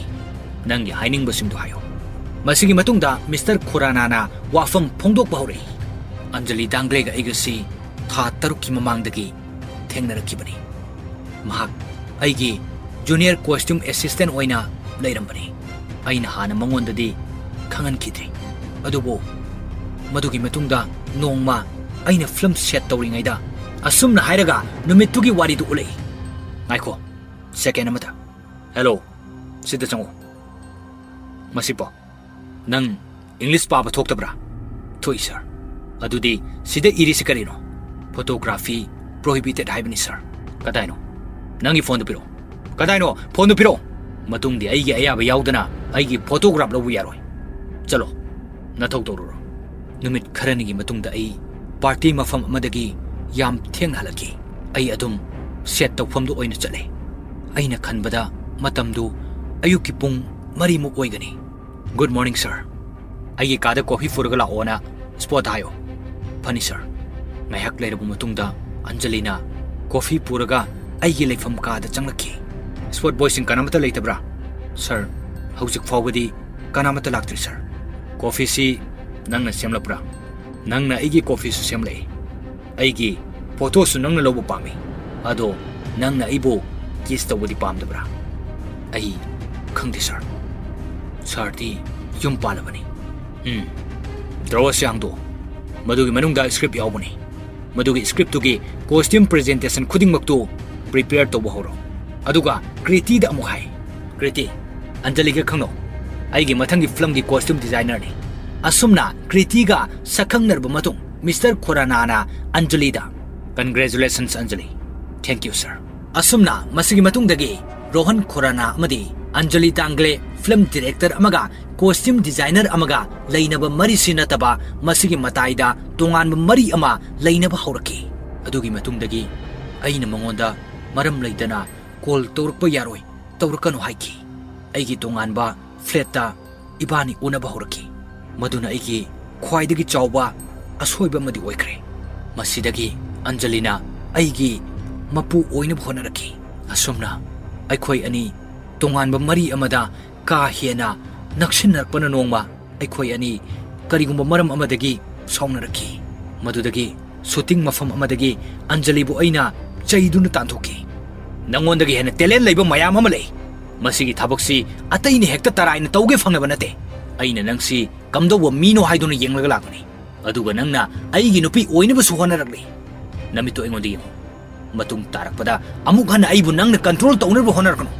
ꯅꯪꯒꯤ ꯍꯥꯏꯅꯤꯡꯕꯁꯤꯡꯗꯨ ꯍꯥꯏꯌꯨ꯫ ꯃꯁꯤꯒꯤ ꯃꯇꯨꯡꯗ ꯃꯤꯁꯇꯔ ꯈꯨꯔꯥꯅꯥꯅ ꯋꯥꯐꯝ ꯐꯣꯡꯗꯣꯛꯄ ꯍꯧꯔꯛꯏ꯫ ꯑꯟꯖꯂꯤ ꯗꯥꯡꯒ꯭ꯂꯦꯒ ꯑꯩꯒꯁꯤ ꯊꯥ ꯇꯔꯨꯛꯀꯤ ꯃꯃꯥꯡꯗꯒꯤ ꯊꯦꯡꯅꯔꯛꯈꯤꯕꯅꯤ꯫ ꯃꯍꯥꯛ ꯑꯩꯒꯤ ꯖꯨꯅꯤꯌꯔ ꯀꯣꯁꯇ꯭ꯌꯨꯝ ꯑꯦꯁꯤꯁꯇꯦꯟꯠ ꯑꯣꯏꯅ ꯂꯩꯔꯝꯕꯅꯤ꯫ ꯑꯩꯅ ꯍꯥꯟꯅ ꯃꯉꯣꯟꯗꯗꯤ ꯈꯪꯍꯟꯈꯤꯗ꯭ꯔꯤ꯫ ꯑꯗꯨꯕꯨ ꯃꯗꯨꯒꯤ ꯃꯇꯨꯡꯗ ꯅꯣꯡꯃ ꯑꯩꯅ ꯐꯤꯂꯝ ꯁꯦꯠ ꯇꯧꯔꯤꯉꯩꯗ ꯑꯁꯨꯝꯅ ꯍꯥꯏꯔꯒ ꯅꯨꯃꯤꯠꯇꯨꯒꯤ ꯋꯥꯔꯤꯗꯨ ꯎꯠꯂꯛꯏ꯫ ꯉꯥꯏꯈꯣ, ꯁꯦꯀꯦꯟ ꯑꯃꯇ꯫ ꯍꯦꯂꯣ, ꯁꯤꯗ ꯆꯪꯉꯣ꯫ ꯃꯁꯤ ꯄꯥꯎ꯫ ꯅꯪ ꯏꯪꯂꯤꯁ ꯄꯥꯕ ꯊꯣꯛꯇꯕ꯭ꯔꯥ? ꯊꯣꯛꯏ, ꯁꯥꯔ꯫ ꯑꯗꯨꯗꯤ ꯁꯤꯗ ꯏꯔꯤꯁꯤ ꯀꯔꯤꯅꯣ? ꯐꯣꯇꯣꯒ꯭ꯔꯥꯐꯤ ꯄ꯭ꯔꯣꯍꯤꯕꯤꯇꯦꯗ ꯍꯥꯏꯕꯅꯤ, ꯁꯥꯔ꯫ ꯀꯗꯥꯏꯅꯣ? ꯅꯪꯒꯤ ꯐꯣꯟꯗꯨ ꯄꯤꯔꯛꯑꯣ꯫ ꯀꯗꯥꯏꯅꯣ? ꯐꯣꯟꯗꯨ ꯄꯤꯔꯛꯑꯣ꯫ ꯃꯇꯨꯡꯗꯤ ꯑꯩꯒꯤ ꯑꯌꯥꯕ ꯌꯥꯎꯗꯅ ꯑꯩꯒꯤ ꯐꯣꯇꯣꯒ꯭ꯔꯥꯐ ꯂꯧꯕ ꯌꯥꯔꯣꯏ꯫ ꯆꯠꯂꯣ, ꯅꯊꯧ ꯇꯧꯔꯨꯔꯣ꯫ ꯅꯨꯃꯤꯠ ꯈꯔꯅꯤꯒꯤ ꯃꯇꯨꯡꯗ ꯑꯩ ꯄꯥꯔꯇꯤ ꯃꯐꯝ ꯑꯃꯗꯒꯤ ꯌꯥꯝ ꯊꯦꯡꯅ ꯍꯜꯂꯛꯈꯤ꯫ ꯑꯩ ꯑꯗꯨꯝ ꯁꯦꯠ ꯇꯧꯐꯝꯗꯨ ꯑꯣꯏꯅ ꯆꯠꯂꯦ꯫ ꯑꯩꯅ ꯈꯟꯕꯗ ꯃꯇꯝꯗꯨ ꯑꯌꯨꯛꯀꯤ ꯄꯨꯡ ꯃꯔꯤꯃꯨꯛ ꯑꯣꯏꯒꯅꯤ꯫ "ꯒꯨꯗ ꯃꯣꯔꯅꯤꯡ, ꯁꯥꯔ꯫ ꯑꯩꯒꯤ ꯀꯥꯗ ꯀꯣꯐꯤ ꯄꯨꯔꯒ ꯂꯥꯛꯑꯣꯅ ꯁ꯭ꯄꯣꯠꯇ ꯍꯥꯏꯌꯣ꯫" "ꯐꯅꯤ, ꯁꯥꯔ꯫" ꯉꯥꯏꯍꯥꯛ ꯂꯩꯔꯕ ꯃꯇꯨꯡꯗ ꯑꯟꯖꯂꯤꯅ ꯀꯣꯐꯤ ꯄꯨꯔꯒ ꯑꯩꯒꯤ ꯂꯩꯐꯝ ꯀꯥꯗ ꯆꯪꯂꯛꯈꯤ꯫ "ꯁ꯭ꯄꯣꯠ ꯕꯣꯏꯁꯤꯡ ꯀꯅꯥꯃꯠꯇ ꯂꯩꯇꯕ꯭ꯔꯥ?" "ꯁꯥꯔ, ꯍꯧꯖꯤꯛ ꯐꯥꯎꯕꯗꯤ ꯀꯅꯥꯃꯠꯇ ꯂꯥꯛꯇ꯭ꯔꯤ, ꯁꯥꯔ꯫" "ꯀꯣꯐꯤꯁꯤ ꯅꯪꯅ ꯁꯦꯝꯂꯛꯄ꯭ꯔꯥ?" "ꯅꯪꯅ ꯑꯩꯒꯤ ꯀꯣꯐꯤꯁꯨ ꯁꯦꯝꯂꯛꯏ꯫ ꯑꯩꯒꯤ ꯐꯣꯇꯣꯁꯨ ꯅꯪꯅ ꯂꯧꯕ ꯄꯥꯝꯃꯤ꯫ ꯑꯗꯣ ꯅꯪꯅ ꯑꯩꯕꯨ ꯀꯤꯁ ꯇꯧꯕꯗꯤ ꯄꯥꯝꯗꯕ꯭ꯔꯥ?" "ꯑꯩ ꯈꯪꯗꯦ, ꯁꯥꯔ꯫" "ꯁꯥꯔꯗꯤ ꯌꯨꯝ ꯄꯥꯜꯂꯕꯅꯤ꯫" "ꯎꯝ꯫ ꯗ꯭ꯔꯋꯔꯁꯤ ꯍꯥꯡꯗꯣꯛꯑꯣ꯫" ꯃꯗꯨꯒꯤ ꯃꯅꯨꯡꯗ script ꯌꯥꯎꯕꯅꯤ꯫ ꯃꯗꯨꯒꯤ scriptꯇꯨꯒꯤ costume presentation ꯈꯨꯗꯤꯡꯃꯛꯇꯨ prepare ꯇꯧꯕ ꯍꯧꯔꯣ꯫ ꯑꯗꯨꯒ ꯀ꯭ꯔꯤꯇꯤꯗ ꯑꯃꯨꯛ ꯍꯥꯏ, "ꯀ꯭ꯔꯤꯇꯤ, ꯑꯟꯖꯂꯤꯒ ꯈꯪꯅꯧ꯫ ꯑꯩꯒꯤ ꯃꯊꯪꯒꯤ filmꯒꯤ costume designerꯅꯤ꯫" ꯑꯁꯨꯝꯅ ꯀ꯭ꯔꯤꯇꯤꯒ ꯁꯛꯈꯪꯅꯔꯕ ꯃꯇꯨꯡ ꯃꯤꯁꯇꯔ ꯈꯣꯔꯥꯅꯥꯅ ꯑꯟꯖꯂꯤꯗ, "Congratulations, ꯑꯟꯖꯂꯤ꯫ Thank you, sir." ꯑꯁꯨꯝꯅ ꯃꯁꯤꯒꯤ ꯃꯇꯨꯡꯗꯒꯤ ꯔꯣꯍꯟ ꯈꯣꯔꯥꯅꯥ ꯑꯃꯗꯤ ꯑꯟꯖꯂꯤ ꯗꯥꯡꯒ꯭ꯂꯦ film director ꯑꯃꯒ costume designer ꯑꯃꯒ ꯂꯩꯅꯕ ꯃꯔꯤꯁꯤ ꯅꯠꯇꯕ ꯃꯁꯤꯒꯤ ꯃꯇꯥꯏꯗ ꯇꯣꯉꯥꯟꯕ ꯃꯔꯤ ꯑꯃ ꯂꯩꯅꯕ ꯍꯧꯔꯛꯈꯤ꯫ ꯑꯗꯨꯒꯤ ꯃꯇꯨꯡꯗꯒꯤ ꯑꯩꯅ ꯃꯉꯣꯟꯗ ꯃꯔꯝ ꯂꯩꯇꯅ call ꯇꯧꯔꯛꯄ ꯌꯥꯔꯣꯏ, ꯇꯧꯔꯛꯀꯅꯨ ꯍꯥꯏꯈꯤ꯫ ꯑꯩꯒꯤ ꯇꯣꯉꯥꯟꯕ flatꯇ ꯏꯕꯥꯅꯤ ꯎꯅꯕ ꯍꯧꯔꯛꯈꯤ꯫ ꯃꯗꯨꯅ ꯑꯩꯒꯤ ꯈ꯭ꯋꯥꯏꯗꯒꯤ ꯆꯥꯎꯕ ꯑꯁꯣꯏꯕ ꯑꯃꯗꯤ ꯑꯣꯏꯈ꯭ꯔꯦ꯫ ꯃꯁꯤꯗꯒꯤ ꯑꯟꯖꯂꯤꯅ ꯑꯩꯒꯤ ꯃꯄꯨ ꯑꯣꯏꯅꯕ ꯍꯣꯠꯅꯔꯛꯈꯤ꯫ ꯑꯁꯨꯝꯅ ꯑꯩꯈꯣꯏ ꯑꯅꯤ ꯇꯣꯉꯥꯟꯕ ꯃꯔꯤ ꯑꯃꯗ ꯀꯥ ꯍꯦꯟꯅ ꯅꯛꯁꯤꯟꯅꯔꯛꯄꯅ ꯅꯣꯡꯃ ꯑꯩꯈꯣꯏ ꯑꯅꯤ ꯀꯔꯤꯒꯨꯝꯕ ꯃꯔꯝ ꯑꯃꯗꯒꯤ ꯁꯥꯎꯅꯔꯛꯈꯤ꯫ ꯃꯗꯨꯗꯒꯤ shooting ꯃꯐꯝ ꯑꯃꯗꯒꯤ ꯑꯟꯖꯂꯤꯕꯨ ꯑꯩꯅ ꯆꯩꯗꯨꯅ ꯇꯥꯟꯊꯣꯛꯈꯤ꯫ "ꯅꯉꯣꯟꯗꯒꯤ ꯍꯦꯟꯅ talent ꯂꯩꯕ ꯃꯌꯥꯝ ꯑꯃ ꯂꯩ꯫ ꯃꯁꯤꯒꯤ ꯊꯕꯛꯁꯤ ꯑꯇꯩꯅ ꯍꯦꯛꯇ ꯇꯔꯥꯏꯅ ꯇꯧꯒꯦ ꯐꯪꯂꯕ ꯅꯠꯇꯦ꯫ ꯑꯩꯅ ꯅꯪꯁꯤ ꯀꯝꯗꯧꯕ ꯃꯤꯅꯣ ꯍꯥꯏꯗꯨꯅ ꯌꯦꯡꯂꯒ ꯂꯥꯛꯄꯅꯤ꯫ ꯑꯗꯨꯒ ꯅꯪꯅ ꯑꯩꯒꯤ ꯅꯨꯄꯤ ꯑꯣꯏꯅꯕꯁꯨ ꯍꯣꯠꯅꯔꯛꯂꯤ꯫ ꯅꯃꯤꯠꯇꯨ ꯑꯩꯉꯣꯟꯗ ꯌꯦꯡꯉꯨ꯫ ꯃꯇꯨꯡ ꯇꯥꯔꯛꯄꯗ ꯑꯃꯨꯛ ꯍꯟꯅ ꯑꯩꯕꯨ ꯅꯪꯅ control ꯇꯧꯅꯕ ꯍꯣꯠꯅꯔꯛꯀꯅꯨ꯫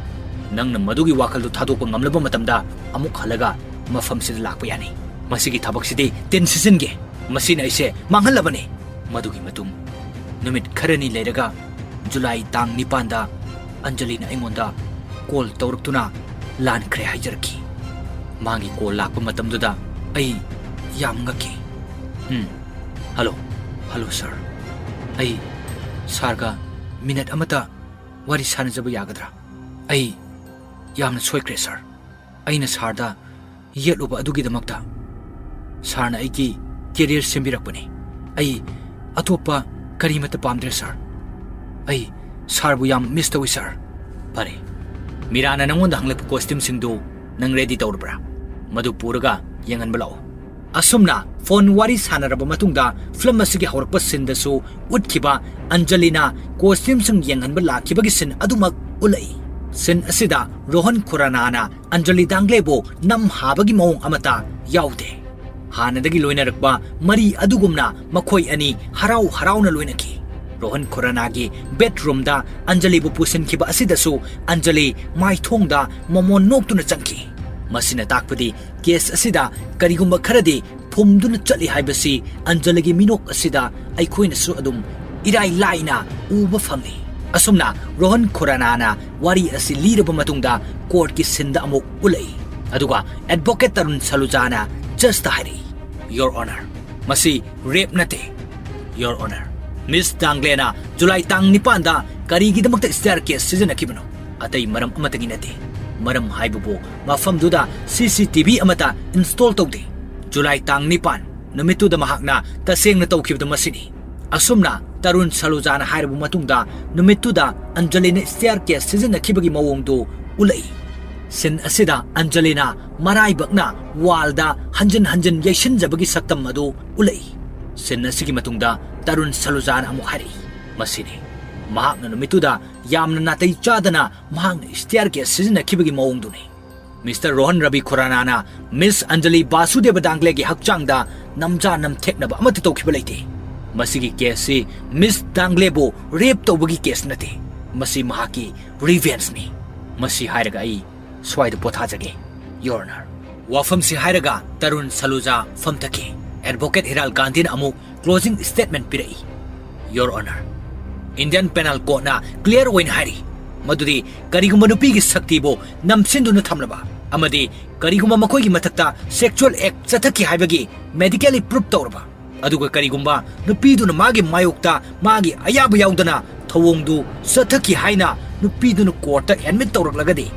ꯅꯪꯅ ꯃꯗꯨꯒꯤ ꯋꯥꯈꯜꯗꯨ ꯊꯥꯗꯣꯛꯄ ꯉꯝꯂꯕ ꯃꯇꯝꯗ ꯑꯃꯨꯛ ꯍꯜꯂꯒ ꯃꯐꯝꯁꯤꯗ ꯂꯥꯛꯄ ꯌꯥꯅꯤ꯫ ꯃꯁꯤꯒꯤ ꯊꯕꯛꯁꯤꯗꯤ ꯇꯤꯟ ꯁꯤꯠꯆꯤꯟꯒꯦ꯫ ꯃꯁꯤꯅ ꯑꯩꯁꯦ ꯃꯥꯡꯍꯜꯂꯕꯅꯤ꯫" ꯃꯗꯨꯒꯤ ꯃꯇꯨꯡ ꯅꯨꯃꯤꯠ ꯈꯔꯅꯤ ꯂꯩꯔꯒ ꯖꯨꯂꯥꯏ ꯇꯥꯡ ꯅꯤꯄꯥꯟꯗ ꯑꯟꯖꯂꯤꯅ ꯑꯩꯉꯣꯟꯗ call ꯇꯧꯔꯛꯇꯨꯅ ꯂꯥꯟꯈ꯭ꯔꯦ ꯍꯥꯏꯖꯔꯛꯈꯤ꯫ ꯃꯥꯒꯤ call ꯂꯥꯛꯄ ꯃꯇꯝꯗꯨꯗ ꯑꯩ ꯌꯥꯝ ꯉꯛꯈꯤ꯫ "ꯎꯝ, hello, hello sir꯫ ꯑꯩ sirꯒ minute ꯑꯃꯇ ꯋꯥꯔꯤ ꯁꯥꯟꯅꯖꯕ ꯌꯥꯒꯗ꯭ꯔꯥ? ꯑꯩ ꯌꯥꯝꯅ ꯁꯣꯏꯈ꯭ꯔꯦ sir꯫ ꯑꯩꯅ sirꯗ ꯌꯦꯠꯂꯨꯕ ꯑꯗꯨꯒꯤꯗꯃꯛꯇ꯫ Sirꯅ ꯑꯩꯒꯤ career ꯁꯦꯝꯕꯤꯔꯛꯄꯅꯤ꯫ ꯑꯩ ꯑꯇꯣꯞꯄ ꯀꯔꯤꯃꯠꯇ ꯄꯥꯝꯗ꯭ꯔꯦ sir꯫ ꯑꯩ sirꯕꯨ ꯌꯥꯝ miss ꯇꯧꯏ sir꯫" "ꯐꯔꯦ, ꯃꯤꯔꯥꯅ ꯅꯉꯣꯟꯗ ꯍꯪꯂꯛꯄ costumeꯁꯤꯡꯗꯨ ꯅꯪ ready ꯇꯧꯔꯕ꯭ꯔꯥ? ꯃꯗꯨ ꯄꯨꯔꯒ ꯌꯦꯡꯍꯟꯕ ꯂꯥꯛꯎ꯫" ꯑꯁꯨꯝꯅ phone ꯋꯥꯔꯤ ꯁꯥꯟꯅꯔꯕ ꯃꯇꯨꯡꯗ film ꯑꯁꯤꯒꯤ ꯍꯧꯔꯛꯄ sceneꯗꯁꯨ ꯎꯠꯈꯤꯕ ꯑꯟꯖꯂꯤꯅ costumeꯁꯤꯡ ꯌꯦꯡꯍꯟꯕ ꯂꯥꯛꯈꯤꯕꯒꯤ scene ꯑꯗꯨꯃꯛ ꯎꯠꯂꯛꯏ꯫ Scene ꯑꯁꯤꯗ ꯔꯣꯍꯟ ꯈꯨꯔꯥꯅꯥꯅ ꯑꯟꯖꯂꯤ ꯗꯥꯡꯒ꯭ꯂꯦꯕꯨ ꯅꯝꯍꯥꯕꯒꯤ ꯃꯑꯣꯡ ꯑꯃꯠꯇ ꯌꯥꯎꯗꯦ꯫ ꯍꯥꯟꯅꯗꯒꯤ ꯂꯣꯏꯅꯔꯛꯄ ꯃꯔꯤ ꯑꯗꯨꯒꯨꯝꯅ ꯃꯈꯣꯏ ꯑꯅꯤ ꯍꯔꯥꯎ ꯍꯔꯥꯎꯅ ꯂꯣꯏꯅꯈꯤ꯫ ꯔꯣꯍꯟ ꯈꯨꯔꯥꯅꯥꯒꯤ ꯕꯦꯗꯔꯨꯝꯗ ꯑꯟꯖꯂꯤꯕꯨ ꯄꯨꯁꯤꯟꯈꯤꯕ ꯑꯁꯤꯗꯁꯨ ꯑꯟꯖꯂꯤ ꯃꯥꯏꯊꯣꯡꯗ ꯃꯃꯣꯟ ꯅꯣꯛꯇꯨꯅ ꯆꯪꯈꯤ꯫ ꯃꯁꯤꯅ ꯇꯥꯛꯄꯗꯤ ꯀꯦꯁ ꯑꯁꯤꯗ ꯀꯔꯤꯒꯨꯝꯕ ꯈꯔꯗꯤ ꯐꯨꯝꯗꯨꯅ ꯆꯠꯂꯤ ꯍꯥꯏꯕꯁꯤ ꯑꯟꯖꯂꯤꯒꯤ ꯃꯤꯅꯣꯛ ꯑꯁꯤꯗ ꯑꯩꯈꯣꯏꯅꯁꯨ ꯑꯗꯨꯝ ꯏꯔꯥꯏ ꯂꯥꯏꯅ ꯎꯕ ꯐꯪꯂꯤ꯫ ꯑꯁꯨꯝꯅ ꯔꯣꯍꯟ ꯈꯨꯔꯥꯅꯥꯅ ꯋꯥꯔꯤ ꯑꯁꯤ ꯂꯤꯔꯕ ꯃꯇꯨꯡꯗ ꯀꯣꯔꯠꯀꯤ ꯁꯤꯟꯗ ꯑꯃꯨꯛ ꯎꯠꯂꯛꯏ꯫ ꯑꯗꯨꯒ ꯑꯦꯗꯚꯣꯀꯦꯠ ꯇꯔꯨꯟ ꯁꯂꯨꯖꯥꯅ ꯖꯖꯇ ꯍꯥꯏꯔꯛꯏ, "ꯌꯣꯔ ꯑꯣꯅꯔ, ꯃꯁꯤ ꯔꯦꯞ ꯅꯠꯇꯦ꯫ ꯌꯣꯔ ꯑꯣꯅꯔ, ꯃꯤꯁ ꯗꯥꯡꯒ꯭ꯂꯦꯅ ꯖꯨꯂꯥꯏ ꯇꯥꯡ ꯅꯤꯄꯥꯟꯗ ꯀꯔꯤꯒꯤꯗꯃꯛꯇ ꯁ꯭ꯇꯦꯌꯔ ꯀꯦꯁ ꯁꯤꯖꯤꯟꯅꯈꯤꯕꯅꯣ? ꯑꯇꯩ ꯃꯔꯝ ꯑꯃꯠꯇꯒꯤ ꯅꯠꯇꯦ꯫ ꯃꯔꯝ ꯍꯥꯏꯕꯕꯨ ꯃꯐꯝꯗꯨꯗ ꯁꯤ ꯁꯤ ꯇꯤ ꯚꯤ ꯑꯃꯠꯇ ꯏꯟꯁꯇꯣꯜ ꯇꯧꯗꯦ꯫ ꯖꯨꯂꯥꯏ ꯇꯥꯡ ꯅꯤꯄꯥꯟ ꯅꯨꯃꯤꯠꯇꯨꯗ ꯃꯍꯥꯛꯅ ꯇꯁꯦꯡꯅ ꯇꯧꯈꯤꯕꯗꯨ ꯃꯁꯤꯅꯤ꯫" ꯑꯁꯨꯝꯅ ꯇꯔꯨꯟ ꯁꯂꯨꯖꯥꯅ ꯍꯥꯏꯔꯕ ꯃꯇꯨꯡꯗ ꯅꯨꯃꯤꯠꯇꯨꯗ ꯑꯟꯖꯂꯤꯅ ꯁ꯭ꯇꯦꯌꯔ ꯀꯦꯁ ꯁꯤꯖꯤꯟꯅꯈꯤꯕꯒꯤ ꯃꯑꯣꯡꯗꯨ ꯎꯠꯂꯛꯏ꯫ ꯁꯤꯟ ꯑꯁꯤꯗ ꯑꯟꯖꯂꯤꯅ ꯃꯔꯥꯏꯕꯛꯅ ꯋꯥꯜꯗ ꯍꯟꯖꯤꯟ ꯍꯟꯖꯤꯟ ꯌꯩꯁꯤꯟꯖꯕꯒꯤ ꯁꯛꯇꯝ ꯑꯗꯨ ꯎꯠꯂꯛꯏ꯫ ꯁꯤꯟ ꯑꯁꯤꯒꯤ ꯃꯇꯨꯡꯗ ꯇꯔꯨꯟ ꯁꯂꯨꯖꯥꯅ ꯑꯃꯨꯛ ꯍꯥꯏꯔꯛꯏ, "ꯃꯁꯤꯅꯤ꯫ ꯃꯍꯥꯛꯅ ꯅꯨꯃꯤꯠꯇꯨꯗ ꯌꯥꯝꯅ ꯅꯥꯇꯩ ꯆꯥꯗꯅ ꯃꯍꯥꯛꯅ ꯁ꯭ꯇꯦꯌꯔ ꯀꯦꯁ ꯁꯤꯖꯤꯟꯅꯈꯤꯕꯒꯤ ꯃꯑꯣꯡꯗꯨꯅꯤ꯫" ꯃꯤꯁꯇꯔ ꯔꯣꯍꯟ ꯔꯕꯤ ꯈꯨꯔꯥꯅꯥꯅ ꯃꯤꯁ ꯑꯟꯖꯂꯤ ꯕꯥꯁꯨꯗꯦꯕ ꯗꯥꯡꯒ꯭ꯂꯦꯒꯤ ꯍꯛꯆꯥꯡꯗ ꯅꯝꯖꯥ ꯅꯝꯊꯦꯛꯅꯕ ꯑꯃꯠꯇ ꯇꯧꯈꯤꯕ ꯂꯩꯇꯦ꯫ ꯃꯁꯤꯒꯤ ꯀꯦꯁꯁꯤ ꯃꯤꯁ ꯗꯥꯡꯒ꯭ꯂꯦꯕꯨ ꯔꯦꯞ ꯇꯧꯕꯒꯤ ꯀꯦꯁ ꯅꯠꯇꯦ꯫ ꯃꯁꯤ ꯃꯍꯥꯛꯀꯤ ꯔꯤꯚꯦꯟꯁꯅꯤ꯫ ꯃꯁꯤ ꯍꯥꯏꯔꯒ ꯑꯩ ꯁ꯭ꯋꯥꯏꯗ ꯄꯣꯊꯥꯖꯒꯦ, ꯌꯣꯔ ꯑꯣꯅꯔ꯫ ꯋꯥꯐꯝꯁꯤ ꯍꯥꯏꯔꯒ ꯇꯔꯨꯟ ꯁꯂꯨꯖꯥ ꯐꯝꯊꯈꯤ꯫ ꯑꯦꯗꯚꯣꯀꯦꯠ ꯍꯤꯔꯥꯜ ꯒꯥꯟꯙꯤꯅ ꯑꯃꯨꯛ ꯀ꯭ꯂꯣꯖꯤꯡ ꯁ꯭ꯇꯦꯠꯃꯦꯟꯠ ꯄꯤꯔꯛꯏ꯫ ꯌꯣꯔ ꯑꯣꯅꯔ, ꯏꯟꯗꯤꯌꯟ ꯄꯦꯅꯦꯜ ꯀꯣꯗꯅ ꯀ꯭ꯂꯤꯌꯔ ꯑꯣꯏꯅ ꯍꯥꯏꯔꯤ ꯃꯗꯨꯗꯤ ꯀꯔꯤꯒꯨꯝꯕ ꯅꯨꯄꯤꯒꯤ ꯁꯛꯇꯤꯕꯨ ꯅꯝꯁꯤꯟꯗꯨꯅ ꯊꯝꯂꯕ ꯑꯃꯗꯤ ꯀꯔꯤꯒꯨꯝꯕ ꯃꯈꯣꯏꯒꯤ ꯃꯊꯛꯇ ꯁꯦꯛꯁꯨꯑꯦꯜ ꯑꯦꯛ ꯆꯠꯊꯈꯤ ꯍꯥꯏꯕꯒꯤ ꯃꯦꯗꯤꯀꯦꯜꯂꯤ ꯄ꯭ꯔꯨꯐ ꯇꯧꯔꯕ, ꯑꯗꯨꯒ ꯀꯔꯤꯒꯨꯝꯕ ꯅꯨꯄꯤꯗꯨꯅ ꯃꯥꯒꯤ ꯃꯥꯌꯣꯛꯇ ꯃꯥꯒꯤ ꯑꯌꯥꯕ ꯌꯥꯎꯗꯅ ꯊꯧꯑꯣꯡꯗꯨ ꯆꯠꯊꯈꯤ ꯍꯥꯏꯅ ꯅꯨꯄꯤꯗꯨꯅ ꯀꯣꯔꯠꯇ ꯑꯦꯗꯃꯤꯠ ꯇꯧꯔꯛꯂꯒꯗꯤ,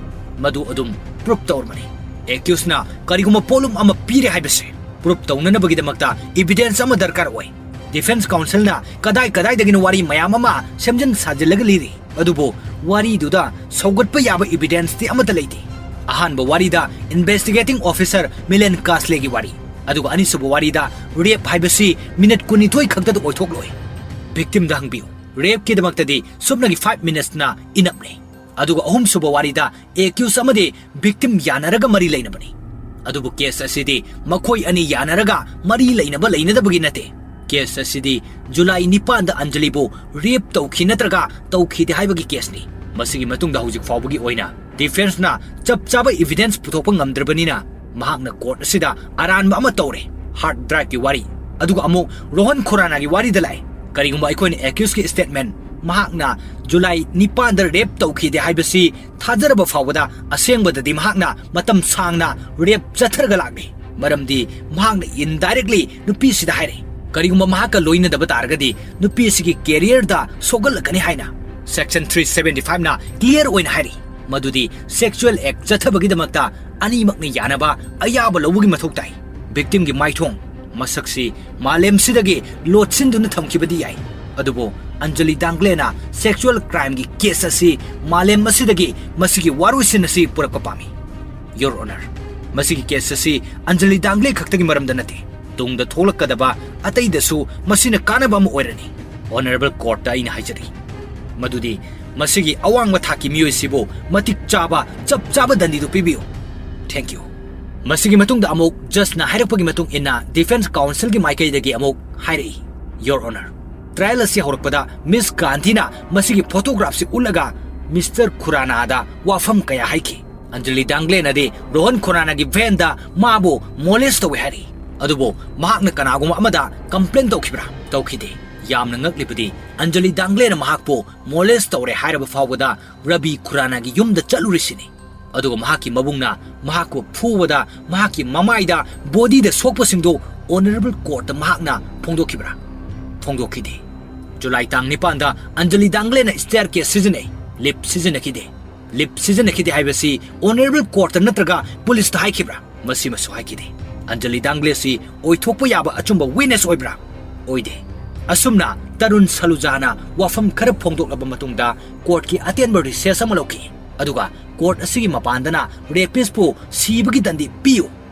ꯃꯗꯨ ꯑꯗꯨꯝ ꯄ꯭ꯔꯨꯐ ꯇꯧꯔꯕꯅꯤ꯫ ꯑꯦꯀ꯭ꯌꯨꯁꯅ ꯀꯔꯤꯒꯨꯝꯕ ꯄꯣꯠꯂꯨꯝ ꯑꯃ ꯄꯤꯔꯦ ꯍꯥꯏꯕꯁꯦ ꯄ꯭ꯔꯨꯐ ꯇꯧꯅꯅꯕꯒꯤꯗꯃꯛꯇ ꯏꯚꯤꯗꯦꯟꯁ ꯑꯃ ꯗꯔꯀꯥꯔ ꯑꯣꯏ꯫ ꯗꯤꯐꯦꯟꯁ ꯀꯥꯎꯟꯁꯤꯜꯅ ꯀꯗꯥꯏ ꯀꯗꯥꯏꯗꯒꯤꯅꯣ ꯋꯥꯔꯤ ꯃꯌꯥꯝ ꯑꯃ ꯁꯦꯝꯖꯤꯟ ꯁꯥꯖꯤꯜꯂꯒ ꯂꯤꯔꯤ, ꯑꯗꯨꯕꯨ ꯋꯥꯔꯤꯗꯨꯗ ꯁꯧꯒꯠꯄ ꯌꯥꯕ ꯏꯚꯤꯗꯦꯟꯁꯇꯤ ꯑꯃꯠꯇ ꯂꯩꯇꯦ꯫ ꯑꯍꯥꯟꯕ ꯋꯥꯔꯤꯗ ꯏꯟꯚꯦꯁꯇꯤꯒꯦꯇꯤꯡ ꯑꯣꯐꯤꯁꯔ ꯃꯤꯂꯦꯟ ꯀꯥꯁꯂꯦꯒꯤ ꯋꯥꯔꯤ, ꯑꯗꯨꯒ ꯑꯅꯤꯁꯨꯕ ꯋꯥꯔꯤꯗ ꯔꯦꯞ ꯍꯥꯏꯕꯁꯤ ꯃꯤꯅꯤꯠ ꯀꯨꯟꯅꯤꯊꯣꯏ ꯈꯛꯇꯗ ꯑꯣꯏꯊꯣꯛꯂꯣꯏ꯫ ꯚꯤꯛꯇꯤꯝꯗ ꯍꯪꯕꯤꯌꯨ꯫ ꯔꯦꯞꯀꯤꯗꯃꯛꯇꯗꯤ ꯁꯨꯞꯅꯒꯤ ꯐꯥꯏꯚ ꯃꯤꯅꯤꯠꯁꯅ ꯏꯅꯞꯅꯤ꯫ ꯑꯗꯨꯒ ꯑꯍꯨꯝꯁꯨꯕ ꯋꯥꯔꯤꯗ ꯑꯦꯀ꯭ꯌꯨꯁ ꯑꯃꯗꯤ ꯚꯤꯛꯇꯤꯝ ꯌꯥꯅꯔꯒ ꯃꯔꯤ ꯂꯩꯅꯕꯅꯤ꯫ ꯑꯗꯨꯕꯨ ꯀꯦꯁ ꯑꯁꯤꯗꯤ ꯃꯈꯣꯏ ꯑꯅꯤ ꯌꯥꯅꯔꯒ ꯃꯔꯤ ꯂꯩꯅꯕ ꯂꯩꯅꯗꯕꯒꯤ ꯅꯠꯇꯦ꯫ ꯀꯦꯁ ꯑꯁꯤꯗꯤ ꯖꯨꯂꯥꯏ ꯅꯤꯄꯥꯟꯗ ꯑꯟꯖꯂꯤꯕꯨ ꯔꯦꯞ ꯇꯧꯈꯤ ꯅꯠꯇ꯭ꯔꯒ ꯇꯧꯈꯤꯗꯦ ꯍꯥꯏꯕꯒꯤ ꯀꯦꯁꯅꯤ꯫ ꯃꯁꯤꯒꯤ ꯃꯇꯨꯡꯗ ꯍꯧꯖꯤꯛ ꯐꯥꯎꯕꯒꯤ ꯑꯣꯏꯅ ꯗꯤꯐꯦꯟꯁꯅ ꯆꯞ ꯆꯥꯕ ꯏꯚꯤꯗꯦꯟꯁ ꯄꯨꯊꯣꯛꯄ ꯉꯝꯗ꯭ꯔꯕꯅꯤꯅ ꯃꯍꯥꯛꯅ ꯀꯣꯔꯠ ꯑꯁꯤꯗ ꯑꯔꯥꯟꯕ ꯑꯃ ꯇꯧꯔꯦ꯫ ꯍꯥꯔꯗ ꯗ꯭ꯔꯥꯏꯚꯀꯤ ꯋꯥꯔꯤ, ꯑꯗꯨꯒ ꯑꯃꯨꯛ ꯔꯣꯍꯟ ꯈꯨꯔꯥꯅꯥꯒꯤ ꯋꯥꯔꯤꯗ ꯂꯥꯛꯑꯦ꯫ ꯀꯔꯤꯒꯨꯝꯕ ꯑꯩꯈꯣꯏꯅ ꯑꯦꯀ꯭ꯌꯨꯁꯀꯤ ꯁ꯭ꯇꯦꯠꯃꯦꯟ, ꯃꯍꯥꯛꯅ ꯖꯨꯂꯥꯏ ꯅꯤꯄꯥꯟꯗ ꯔꯦꯞ ꯇꯧꯈꯤꯗꯦ ꯍꯥꯏꯕꯁꯤ ꯊꯥꯖꯔꯕ ꯐꯥꯎꯕꯗ, ꯑꯁꯦꯡꯕꯗꯗꯤ ꯃꯍꯥꯛꯅ ꯃꯇꯝ ꯁꯥꯡꯅ ꯔꯦꯞ ꯆꯠꯊꯔꯒ ꯂꯥꯛꯂꯤ꯫ ꯃꯔꯝꯗꯤ ꯃꯍꯥꯛꯅ ꯏꯟꯗꯥꯏꯔꯦꯛꯂꯤ ꯅꯨꯄꯤꯁꯤꯗ ꯍꯥꯏꯔꯦ, ꯀꯔꯤꯒꯨꯝꯕ ꯃꯍꯥꯛꯀ ꯂꯣꯏꯅꯗꯕ ꯇꯥꯔꯒꯗꯤ ꯅꯨꯄꯤ ꯑꯁꯤꯒꯤ ꯀꯦꯔꯤꯌꯔꯗ ꯁꯣꯛꯍꯜꯂꯛꯀꯅꯤ ꯍꯥꯏꯅ꯫ ꯁꯦꯛꯁꯟ ꯊ꯭ꯔꯤ ꯁꯚꯦꯟꯇꯤ ꯐꯥꯏꯚꯅ ꯀ꯭ꯂꯤꯌꯔ ꯑꯣꯏꯅ ꯍꯥꯏꯔꯤ, ꯃꯗꯨꯗꯤ ꯁꯦꯛꯁꯨꯑꯦꯜ ꯑꯦꯛ ꯆꯠꯊꯕꯒꯤꯗꯃꯛꯇ ꯑꯅꯤꯃꯛꯅ ꯌꯥꯅꯕ ꯑꯌꯥꯕ ꯂꯧꯕꯒꯤ ꯃꯊꯧ ꯇꯥꯏ꯫ ꯚꯤꯛꯇꯤꯝꯒꯤ ꯃꯥꯏꯊꯣꯡ, ꯃꯁꯛꯁꯤ ꯃꯥꯂꯦꯝꯁꯤꯗꯒꯤ ꯂꯣꯠꯁꯤꯟꯗꯨꯅ ꯊꯝꯈꯤꯕꯗꯤ ꯌꯥꯏ, ꯑꯗꯨꯕꯨ ꯑꯟꯖꯂꯤ ꯗꯥꯡꯒ꯭ꯂꯦꯅ ꯁꯦꯛꯁꯨꯑꯦꯜ ꯀ꯭ꯔꯥꯏꯝꯒꯤ ꯀꯦꯁ ꯑꯁꯤ ꯃꯥꯂꯦꯝ ꯑꯁꯤꯗꯒꯤ ꯃꯁꯤꯒꯤ ꯋꯥꯔꯣꯏꯁꯤꯟ ꯑꯁꯤ ꯄꯨꯔꯛꯄ ꯄꯥꯝꯃꯤ꯫ ꯌꯣꯔ ꯑꯣꯅꯔ, ꯃꯁꯤꯒꯤ ꯀꯦꯁ ꯑꯁꯤ ꯑꯟꯖꯂꯤ ꯗꯥꯡꯒ꯭ꯂꯦ ꯈꯛꯇꯒꯤ ꯃꯔꯝꯗ ꯅꯠꯇꯦ, ꯇꯨꯡꯗ ꯊꯣꯛꯂꯛꯀꯗꯕ ꯑꯇꯩꯗꯁꯨ ꯃꯁꯤꯅ ꯀꯥꯟꯅꯕ ꯑꯃ ꯑꯣꯏꯔꯅꯤ꯫ ꯑꯣꯅꯔꯦꯕꯜ ꯀꯣꯔꯠꯇ ꯑꯩꯅ ꯍꯥꯏꯖꯔꯤ, ꯃꯗꯨꯗꯤ ꯃꯁꯤꯒꯤ ꯑꯋꯥꯡꯕ ꯊꯥꯛꯀꯤ ꯃꯤꯑꯣꯏꯁꯤꯕꯨ ꯃꯇꯤꯛ ꯆꯥꯕ, ꯆꯞ ꯆꯥꯕ ꯗꯟꯗꯤꯗꯨ ꯄꯤꯕꯤꯌꯨ꯫ ꯊꯦꯡꯀ꯭ꯌꯨ꯫ ꯃꯁꯤꯒꯤ ꯃꯇꯨꯡꯗ ꯑꯃꯨꯛ ꯖꯖꯅ ꯍꯥꯏꯔꯛꯄꯒꯤ ꯃꯇꯨꯡ ꯏꯟꯅ ꯗꯤꯐꯦꯟꯁ ꯀꯥꯎꯟꯁꯤꯜꯒꯤ ꯃꯥꯏꯀꯩꯗꯒꯤ ꯑꯃꯨꯛ ꯍꯥꯏꯔꯛꯏ, ꯌꯣꯔ ꯑꯣꯅꯔ, ꯇ꯭ꯔꯥꯌꯦꯜ ꯑꯁꯤ ꯍꯧꯔꯛꯄꯗ ꯃꯤꯁ ꯒꯥꯟꯙꯤꯅ ꯃꯁꯤꯒꯤ ꯐꯣꯇꯣꯒ꯭ꯔꯥꯐꯁꯤ ꯎꯠꯂꯒ ꯃꯤꯁꯇꯔ ꯈꯨꯔꯥꯅꯥꯗ ꯋꯥꯐꯝ ꯀꯌꯥ ꯍꯥꯏꯈꯤ꯫ ꯑꯟꯖꯂꯤ ꯗꯥꯡꯒ꯭ꯂꯦꯅꯗꯤ ꯔꯣꯍꯟ ꯈꯨꯔꯥꯅꯥꯒꯤ ꯚꯦꯟꯗ ꯃꯥꯕꯨ ꯃꯣꯂꯦꯁ ꯇꯧꯏ ꯍꯥꯏꯔꯤ꯫ ꯑꯗꯨꯕꯨ ꯃꯍꯥꯛꯅ ꯀꯅꯥꯒꯨꯝꯕ ꯑꯃꯗ ꯀꯝꯄ꯭ꯂꯦꯟ ꯇꯧꯈꯤꯕ꯭ꯔꯥ? ꯇꯧꯈꯤꯗꯦ꯫ ꯌꯥꯝꯅ ꯉꯛꯂꯤꯕꯗꯤ, ꯑꯟꯖꯂꯤ ꯗꯥꯡꯒ꯭ꯂꯦꯅ ꯃꯍꯥꯛꯄꯨ ꯃꯣꯂꯦꯁ ꯇꯧꯔꯦ ꯍꯥꯏꯔꯕ ꯐꯥꯎꯕꯗ ꯔꯕꯤ ꯈꯨꯔꯥꯅꯥꯒꯤ ꯌꯨꯝꯗ ꯆꯠꯂꯨꯔꯤꯁꯤꯅꯤ꯫ ꯑꯗꯨꯒ ꯃꯍꯥꯛꯀꯤ ꯃꯕꯨꯡꯅ ꯃꯍꯥꯛꯄꯨ ꯐꯨꯕꯗ ꯃꯍꯥꯛꯀꯤ ꯃꯃꯥꯏꯗ, ꯕꯣꯗꯤꯗ ꯁꯣꯛꯄꯁꯤꯡꯗꯨ ꯑꯣꯅꯔꯦꯕꯜ ꯀꯣꯔꯠꯇ ꯃꯍꯥꯛꯅ ꯐꯣꯡꯗꯣꯛꯈꯤꯕ꯭ꯔꯥ? ꯐꯣꯡꯗꯣꯛꯈꯤꯗꯦ꯫ ꯖꯨꯂꯥꯏ ꯇꯥꯡ ꯅꯤꯄꯥꯟꯗ ꯑꯟꯖꯂꯤ ꯗꯥꯡꯒ꯭ꯂꯦꯅ ꯁ꯭ꯇꯦꯌꯔ ꯀꯦꯁ ꯁꯤꯖꯤꯟꯅꯩ, ꯂꯤꯐ ꯁꯤꯖꯤꯟꯅꯈꯤꯗꯦ꯫ ꯂꯤꯐ ꯁꯤꯖꯤꯟꯅꯈꯤꯗꯦ ꯍꯥꯏꯕꯁꯤ ꯑꯣꯅꯔꯦꯕꯜ ꯀꯣꯔꯠꯇ ꯅꯠꯇ꯭ꯔꯒ ꯄꯨꯂꯤꯁꯇ ꯍꯥꯏꯈꯤꯕ꯭ꯔꯥ? ꯃꯁꯤꯃꯁꯨ ꯍꯥꯏꯈꯤꯗꯦ꯫ ꯑꯟꯖꯂꯤ ꯗꯥꯡꯒ꯭ꯂꯦꯁꯤ ꯑꯣꯏꯊꯣꯛꯄ ꯌꯥꯕ ꯑꯆꯨꯝꯕ ꯋꯤꯠꯅꯦꯁ ꯑꯣꯏꯕ꯭ꯔꯥ? ꯑꯣꯏꯗꯦ꯫ ꯑꯁꯨꯝꯅ ꯇꯔꯨꯟ ꯁꯂꯨꯖꯥꯅ ꯋꯥꯐꯝ ꯈꯔ ꯐꯣꯡꯗꯣꯛꯂꯕ ꯃꯇꯨꯡꯗ ꯀꯣꯔꯠꯀꯤ ꯑꯇꯦꯟꯕ ꯔꯤꯁꯦꯁ ꯑꯃ ꯂꯧꯈꯤ꯫ ꯑꯗꯨꯒ ꯀꯣꯔꯠ ꯑꯁꯤꯒꯤ ꯃꯄꯥꯟꯗꯅ ꯔꯦꯄꯤꯁꯄꯨ ꯁꯤꯕꯒꯤ ꯗꯟꯗꯤ ꯄꯤꯌꯨ,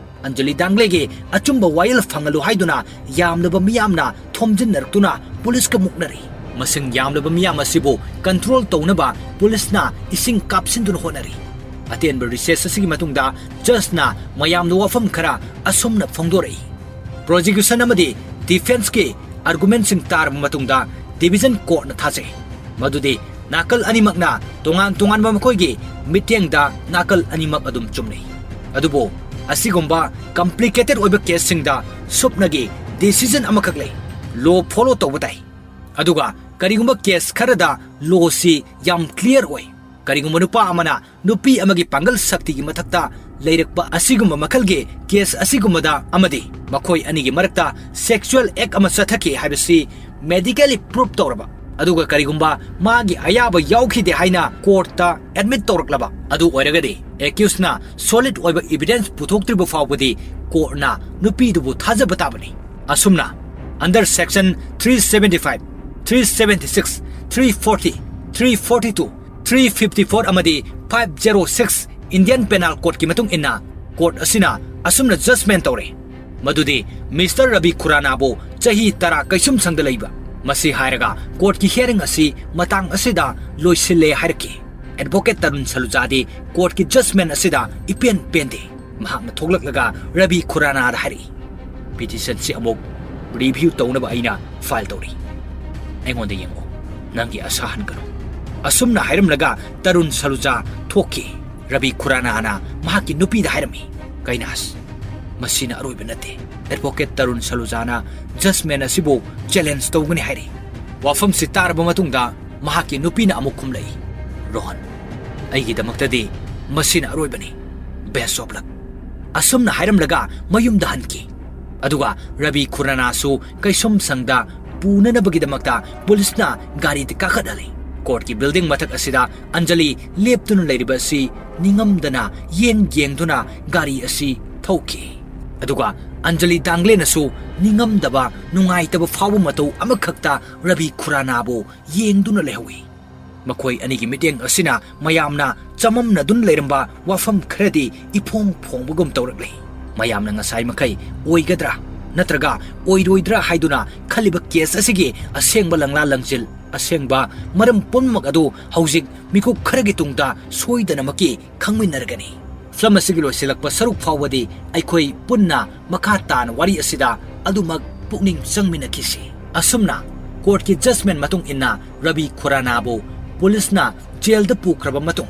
ꯑꯟꯖꯂꯤ ꯗꯥꯡꯒ꯭ꯂꯦꯒꯤ ꯑꯆꯨꯝꯕ ꯋꯥꯌꯦꯜ ꯐꯪꯍꯜꯂꯨ ꯍꯥꯏꯗꯨꯅ ꯌꯥꯝꯂꯕ ꯃꯤꯌꯥꯝꯅ ꯊꯣꯝꯖꯤꯟꯅꯔꯛꯇꯨꯅ ꯄꯨꯂꯤꯁꯀ ꯃꯨꯛꯅꯔꯤ꯫ ꯃꯁꯤꯡ ꯌꯥꯝꯂꯕ ꯃꯤꯌꯥꯝ ꯑꯁꯤꯕꯨ ꯀꯟꯇ꯭ꯔꯣꯜ ꯇꯧꯅꯕ ꯄꯨꯂꯤꯁꯅ ꯏꯁꯤꯡ ꯀꯥꯞꯁꯤꯟꯗꯨꯅ ꯍꯣꯠꯅꯔꯤ꯫ ꯑꯇꯦꯟꯕ ꯔꯤꯁꯦꯁ ꯑꯁꯤꯒꯤ ꯃꯇꯨꯡꯗ ꯖꯖꯅ ꯃꯌꯥꯝꯗ ꯋꯥꯐꯝ ꯈꯔ ꯑꯁꯨꯝꯅ ꯐꯣꯡꯗꯣꯔꯛꯏ꯫ ꯄ꯭ꯔꯣꯁꯤꯀ꯭ꯌꯨꯁꯟ ꯑꯃꯗꯤ ꯗꯤꯐꯦꯟꯁꯀꯤ ꯑꯥꯔꯒꯨꯃꯦꯟꯠꯁꯤꯡ ꯇꯥꯔꯕ ꯃꯇꯨꯡꯗ ꯗꯤꯚꯤꯖꯟ ꯀꯣꯔꯠꯅ ꯊꯥꯖꯩ ꯃꯗꯨꯗꯤ ꯅꯥꯀꯜ ꯑꯅꯤꯃꯛꯅ ꯇꯣꯉꯥꯟ ꯇꯣꯉꯥꯟꯕ ꯃꯈꯣꯏꯒꯤ ꯃꯤꯠꯌꯦꯡꯗ ꯅꯥꯀꯜ ꯑꯅꯤꯃꯛ ꯑꯗꯨꯝ ꯆꯨꯝꯅꯩ꯫ ꯑꯗꯨꯕꯨ ꯑꯁꯤꯒꯨꯝꯕ ꯀꯝꯄ꯭ꯂꯤꯀꯦꯇꯦꯗ ꯑꯣꯏꯕ ꯀꯦꯁꯁꯤꯡꯗ ꯁꯨꯞꯅꯒꯤ ꯗꯤꯁꯤꯖꯟ ꯑꯃꯈꯛ ꯂꯩ, ꯂꯣ ꯐꯣꯂꯣ ꯇꯧꯕ ꯇꯥꯏ꯫ ꯑꯗꯨꯒ ꯀꯔꯤꯒꯨꯝꯕ ꯀꯦꯁ ꯈꯔꯗ ꯂꯣꯁꯤ ꯌꯥꯝ ꯀ꯭ꯂꯤꯌꯔ ꯑꯣꯏ꯫ ꯀꯔꯤꯒꯨꯝꯕ ꯅꯨꯄꯥ ꯑꯃꯅ ꯅꯨꯄꯤ ꯑꯃꯒꯤ ꯄꯥꯡꯒꯜ ꯁꯛꯇꯤꯒꯤ ꯃꯊꯛꯇ ꯂꯩꯔꯛꯄ ꯑꯁꯤꯒꯨꯝꯕ ꯃꯈꯜꯒꯤ ꯀꯦꯁ ꯑꯁꯤꯒꯨꯝꯕꯗ ꯑꯃꯗꯤ ꯃꯈꯣꯏ ꯑꯅꯤꯒꯤ ꯃꯔꯛꯇ ꯁꯦꯛꯁꯨꯑꯦꯜ ꯑꯦꯛ ꯑꯃ ꯆꯠꯊꯈꯤ ꯍꯥꯏꯕꯁꯤ ꯃꯦꯗꯤꯀꯦꯂꯤ ꯄ꯭ꯔꯨꯞ ꯇꯧꯔꯕ, ꯑꯗꯨꯒ ꯀꯔꯤꯒꯨꯝꯕ ꯃꯥꯒꯤ ꯑꯌꯥꯕ ꯌꯥꯎꯈꯤꯗꯦ ꯍꯥꯏꯅ ꯀꯣꯔꯠꯇ ꯑꯦꯗꯃꯤꯠ ꯇꯧꯔꯛꯂꯕ ꯑꯗꯨ ꯑꯣꯏꯔꯒꯗꯤ, ꯑꯦꯀ꯭ꯌꯨꯁꯅ ꯁꯣꯂꯤꯗ ꯑꯣꯏꯕ ꯏꯚꯤꯗꯦꯟꯁ ꯄꯨꯊꯣꯛꯇ꯭ꯔꯤꯕ ꯐꯥꯎꯕꯗꯤ ꯀꯣꯔꯠꯅ ꯅꯨꯄꯤꯗꯨꯕꯨ ꯊꯥꯖꯕ ꯇꯥꯕꯅꯤ꯫ ꯑꯁꯨꯝꯅ, under section three seventy five, three seventy six, three forty, three forty two, three fifty four ꯑꯃꯗꯤ five zero six Indian Penal Codeꯀꯤ ꯃꯇꯨꯡ ꯏꯟꯅ, ꯀꯣꯔꯠ ꯑꯁꯤꯅ ꯑꯁꯨꯝꯅ ꯖꯖꯃꯦꯟ ꯇꯧꯔꯦ ꯃꯗꯨꯗꯤ ꯃꯤꯁꯇꯔ ꯔꯕꯤ ꯈꯨꯔꯥꯅꯥꯕꯨ ꯆꯍꯤ ꯇꯔꯥ ꯀꯩꯁꯨꯝꯁꯪꯗ ꯂꯩꯕ꯫ ꯃꯁꯤ ꯍꯥꯏꯔꯒ ꯀꯣꯔꯠꯀꯤ ꯍꯤꯌꯔꯤꯡ ꯑꯁꯤ ꯃꯇꯥꯡ ꯑꯁꯤꯗ ꯂꯣꯏꯁꯤꯜꯂꯦ ꯍꯥꯏꯔꯛꯈꯤ꯫ ꯑꯦꯗꯚꯣꯀꯦꯠ ꯇꯔꯨꯟ ꯁꯂꯨꯖꯥꯗꯤ ꯀꯣꯔꯠꯀꯤ ꯖꯖꯃꯦꯟ ꯑꯁꯤꯗ ꯏꯄꯦꯟ ꯄꯦꯟꯗꯦ꯫ ꯃꯍꯥꯛꯅ ꯊꯣꯛꯂꯛꯂꯒ ꯔꯕꯤ ꯈꯨꯔꯥꯅꯥꯗ ꯍꯥꯏꯔꯛꯏ, "ꯄꯤꯇꯤꯁꯟꯁꯤ ꯑꯃꯨꯛ ꯔꯤꯚ꯭ꯌꯨ ꯇꯧꯅꯕ ꯑꯩꯅ ꯐꯥꯏꯜ ꯇꯧꯔꯤ꯫ ꯑꯩꯉꯣꯟꯗ ꯌꯦꯡꯉꯨ, ꯅꯪꯒꯤ ꯑꯁꯥ ꯍꯟꯒꯅꯨ꯫" ꯑꯁꯨꯝꯅ ꯍꯥꯏꯔꯝꯂꯒ ꯇꯔꯨꯟ ꯁꯂꯨꯖꯥ ꯊꯣꯛꯈꯤ꯫ ꯔꯕꯤ ꯈꯨꯔꯥꯅꯥꯅ ꯃꯍꯥꯛꯀꯤ ꯅꯨꯄꯤꯗ ꯍꯥꯏꯔꯝꯃꯤ, "ꯀꯩꯅꯥꯁ, ꯃꯁꯤꯅ ꯑꯔꯣꯏꯕ ꯅꯠꯇꯦ꯫" ꯑꯦꯗꯚꯣꯀꯦꯠ ꯇꯔꯨꯟ ꯁꯂꯨꯖꯥꯅ ꯖꯖꯃꯦꯟ ꯑꯁꯤꯕꯨ ꯆꯦꯂꯦꯟꯖ ꯇꯧꯒꯅꯤ ꯍꯥꯏꯔꯤ꯫ ꯋꯥꯐꯝꯁꯤ ꯇꯥꯔꯕ ꯃꯇꯨꯡꯗ ꯃꯍꯥꯛꯀꯤ ꯅꯨꯄꯤꯅ ꯑꯃꯨꯛ ꯈꯨꯝꯂꯛꯏ, "ꯔꯣꯍꯟ, ꯑꯩꯒꯤꯗꯃꯛꯇꯗꯤ ꯃꯁꯤꯅ ꯑꯔꯣꯏꯕꯅꯤ꯫ Best of luck꯫" ꯑꯁꯨꯝꯅ ꯍꯥꯏꯔꯝꯂꯒ ꯃꯌꯨꯝꯗ ꯍꯟꯈꯤ꯫ ꯑꯗꯨꯒ ꯔꯕꯤ ꯈꯨꯔꯥꯅꯥꯁꯨ ꯀꯩꯁꯨꯝꯁꯪꯗ ꯄꯨꯅꯅꯕꯒꯤꯗꯃꯛꯇ ꯄꯨꯂꯤꯁꯅ ꯒꯥꯔꯤꯗ ꯀꯥꯈꯠꯍꯜꯂꯤ꯫ ꯀꯣꯔꯠꯀꯤ ꯕꯤꯜꯗꯤꯡ ꯃꯊꯛ ꯑꯁꯤꯗ ꯑꯟꯖꯂꯤ ꯂꯦꯞꯇꯨꯅ ꯂꯩꯔꯤꯕ ꯑꯁꯤ ꯅꯤꯡꯉꯝꯗꯅ ꯌꯦꯡ ꯌꯦꯡꯗꯨꯅ ꯒꯥꯔꯤ ꯑꯁꯤ ꯊꯧꯈꯤ꯫ ꯑꯗꯨꯒ ꯑꯟꯖꯂꯤ ꯗꯥꯡꯒ꯭ꯂꯦꯅꯁꯨ ꯅꯤꯡꯉꯝꯗꯕ, ꯅꯨꯡꯉꯥꯏꯇꯕ ꯐꯥꯎꯕ ꯃꯇꯧ ꯑꯃꯈꯛꯇ ꯔꯕꯤ ꯈꯨꯔꯥꯅꯥꯕꯨ ꯌꯦꯡꯗꯨꯅ ꯂꯩꯍꯧꯏ꯫ ꯃꯈꯣꯏ ꯑꯅꯤꯒꯤ ꯃꯤꯠꯌꯦꯡ ꯑꯁꯤꯅ ꯃꯌꯥꯝꯅ ꯆꯃꯝꯅꯗꯨꯅ ꯂꯩꯔꯝꯕ ꯋꯥꯐꯝ ꯈꯔꯗꯤ ꯏꯐꯣꯡ ꯐꯣꯡꯕꯒꯨꯝ ꯇꯧꯔꯛꯂꯤ꯫ ꯃꯌꯥꯝꯅ ꯉꯁꯥꯏ ꯃꯈꯩ ꯑꯣꯏꯒꯗ꯭ꯔꯥ ꯅꯠꯇ꯭ꯔꯒ ꯑꯣꯏꯔꯣꯏꯗ꯭ꯔꯥ ꯍꯥꯏꯗꯨꯅ ꯈꯜꯂꯤꯕ ꯀꯦꯁ ꯑꯁꯤꯒꯤ ꯑꯁꯦꯡꯕ ꯂꯪꯂꯥ ꯂꯪꯖꯤꯜ, ꯑꯁꯦꯡꯕ ꯃꯔꯝ ꯄꯨꯝꯅꯃꯛ ꯑꯗꯨ ꯍꯧꯖꯤꯛ ꯃꯤꯀꯨꯞ ꯈꯔꯒꯤ ꯇꯨꯡꯗ ꯁꯣꯏꯗꯅꯃꯛꯀꯤ ꯈꯪꯃꯤꯟꯅꯔꯒꯅꯤ꯫ ꯐꯤꯂꯝ ꯑꯁꯤꯒꯤ ꯂꯣꯏꯁꯤꯜꯂꯛꯄ ꯁꯔꯨꯛ ꯐꯥꯎꯕꯗꯤ ꯑꯩꯈꯣꯏ ꯄꯨꯟꯅ ꯃꯈꯥ ꯇꯥꯅ ꯋꯥꯔꯤ ꯑꯁꯤꯗ ꯑꯗꯨꯃꯛ ꯄꯨꯛꯅꯤꯡ ꯆꯪꯃꯤꯟꯅꯈꯤꯁꯤ꯫ ꯑꯁꯨꯝꯅ ꯀꯣꯔꯠꯀꯤ ꯖꯖꯃꯦꯟ ꯃꯇꯨꯡ ꯏꯟꯅ ꯔꯕꯤ ꯈꯨꯔꯥꯅꯥꯕꯨ ꯄꯨꯂꯤꯁꯅ ꯖꯦꯜꯗ ꯄꯨꯈ꯭ꯔꯕ ꯃꯇꯨꯡ,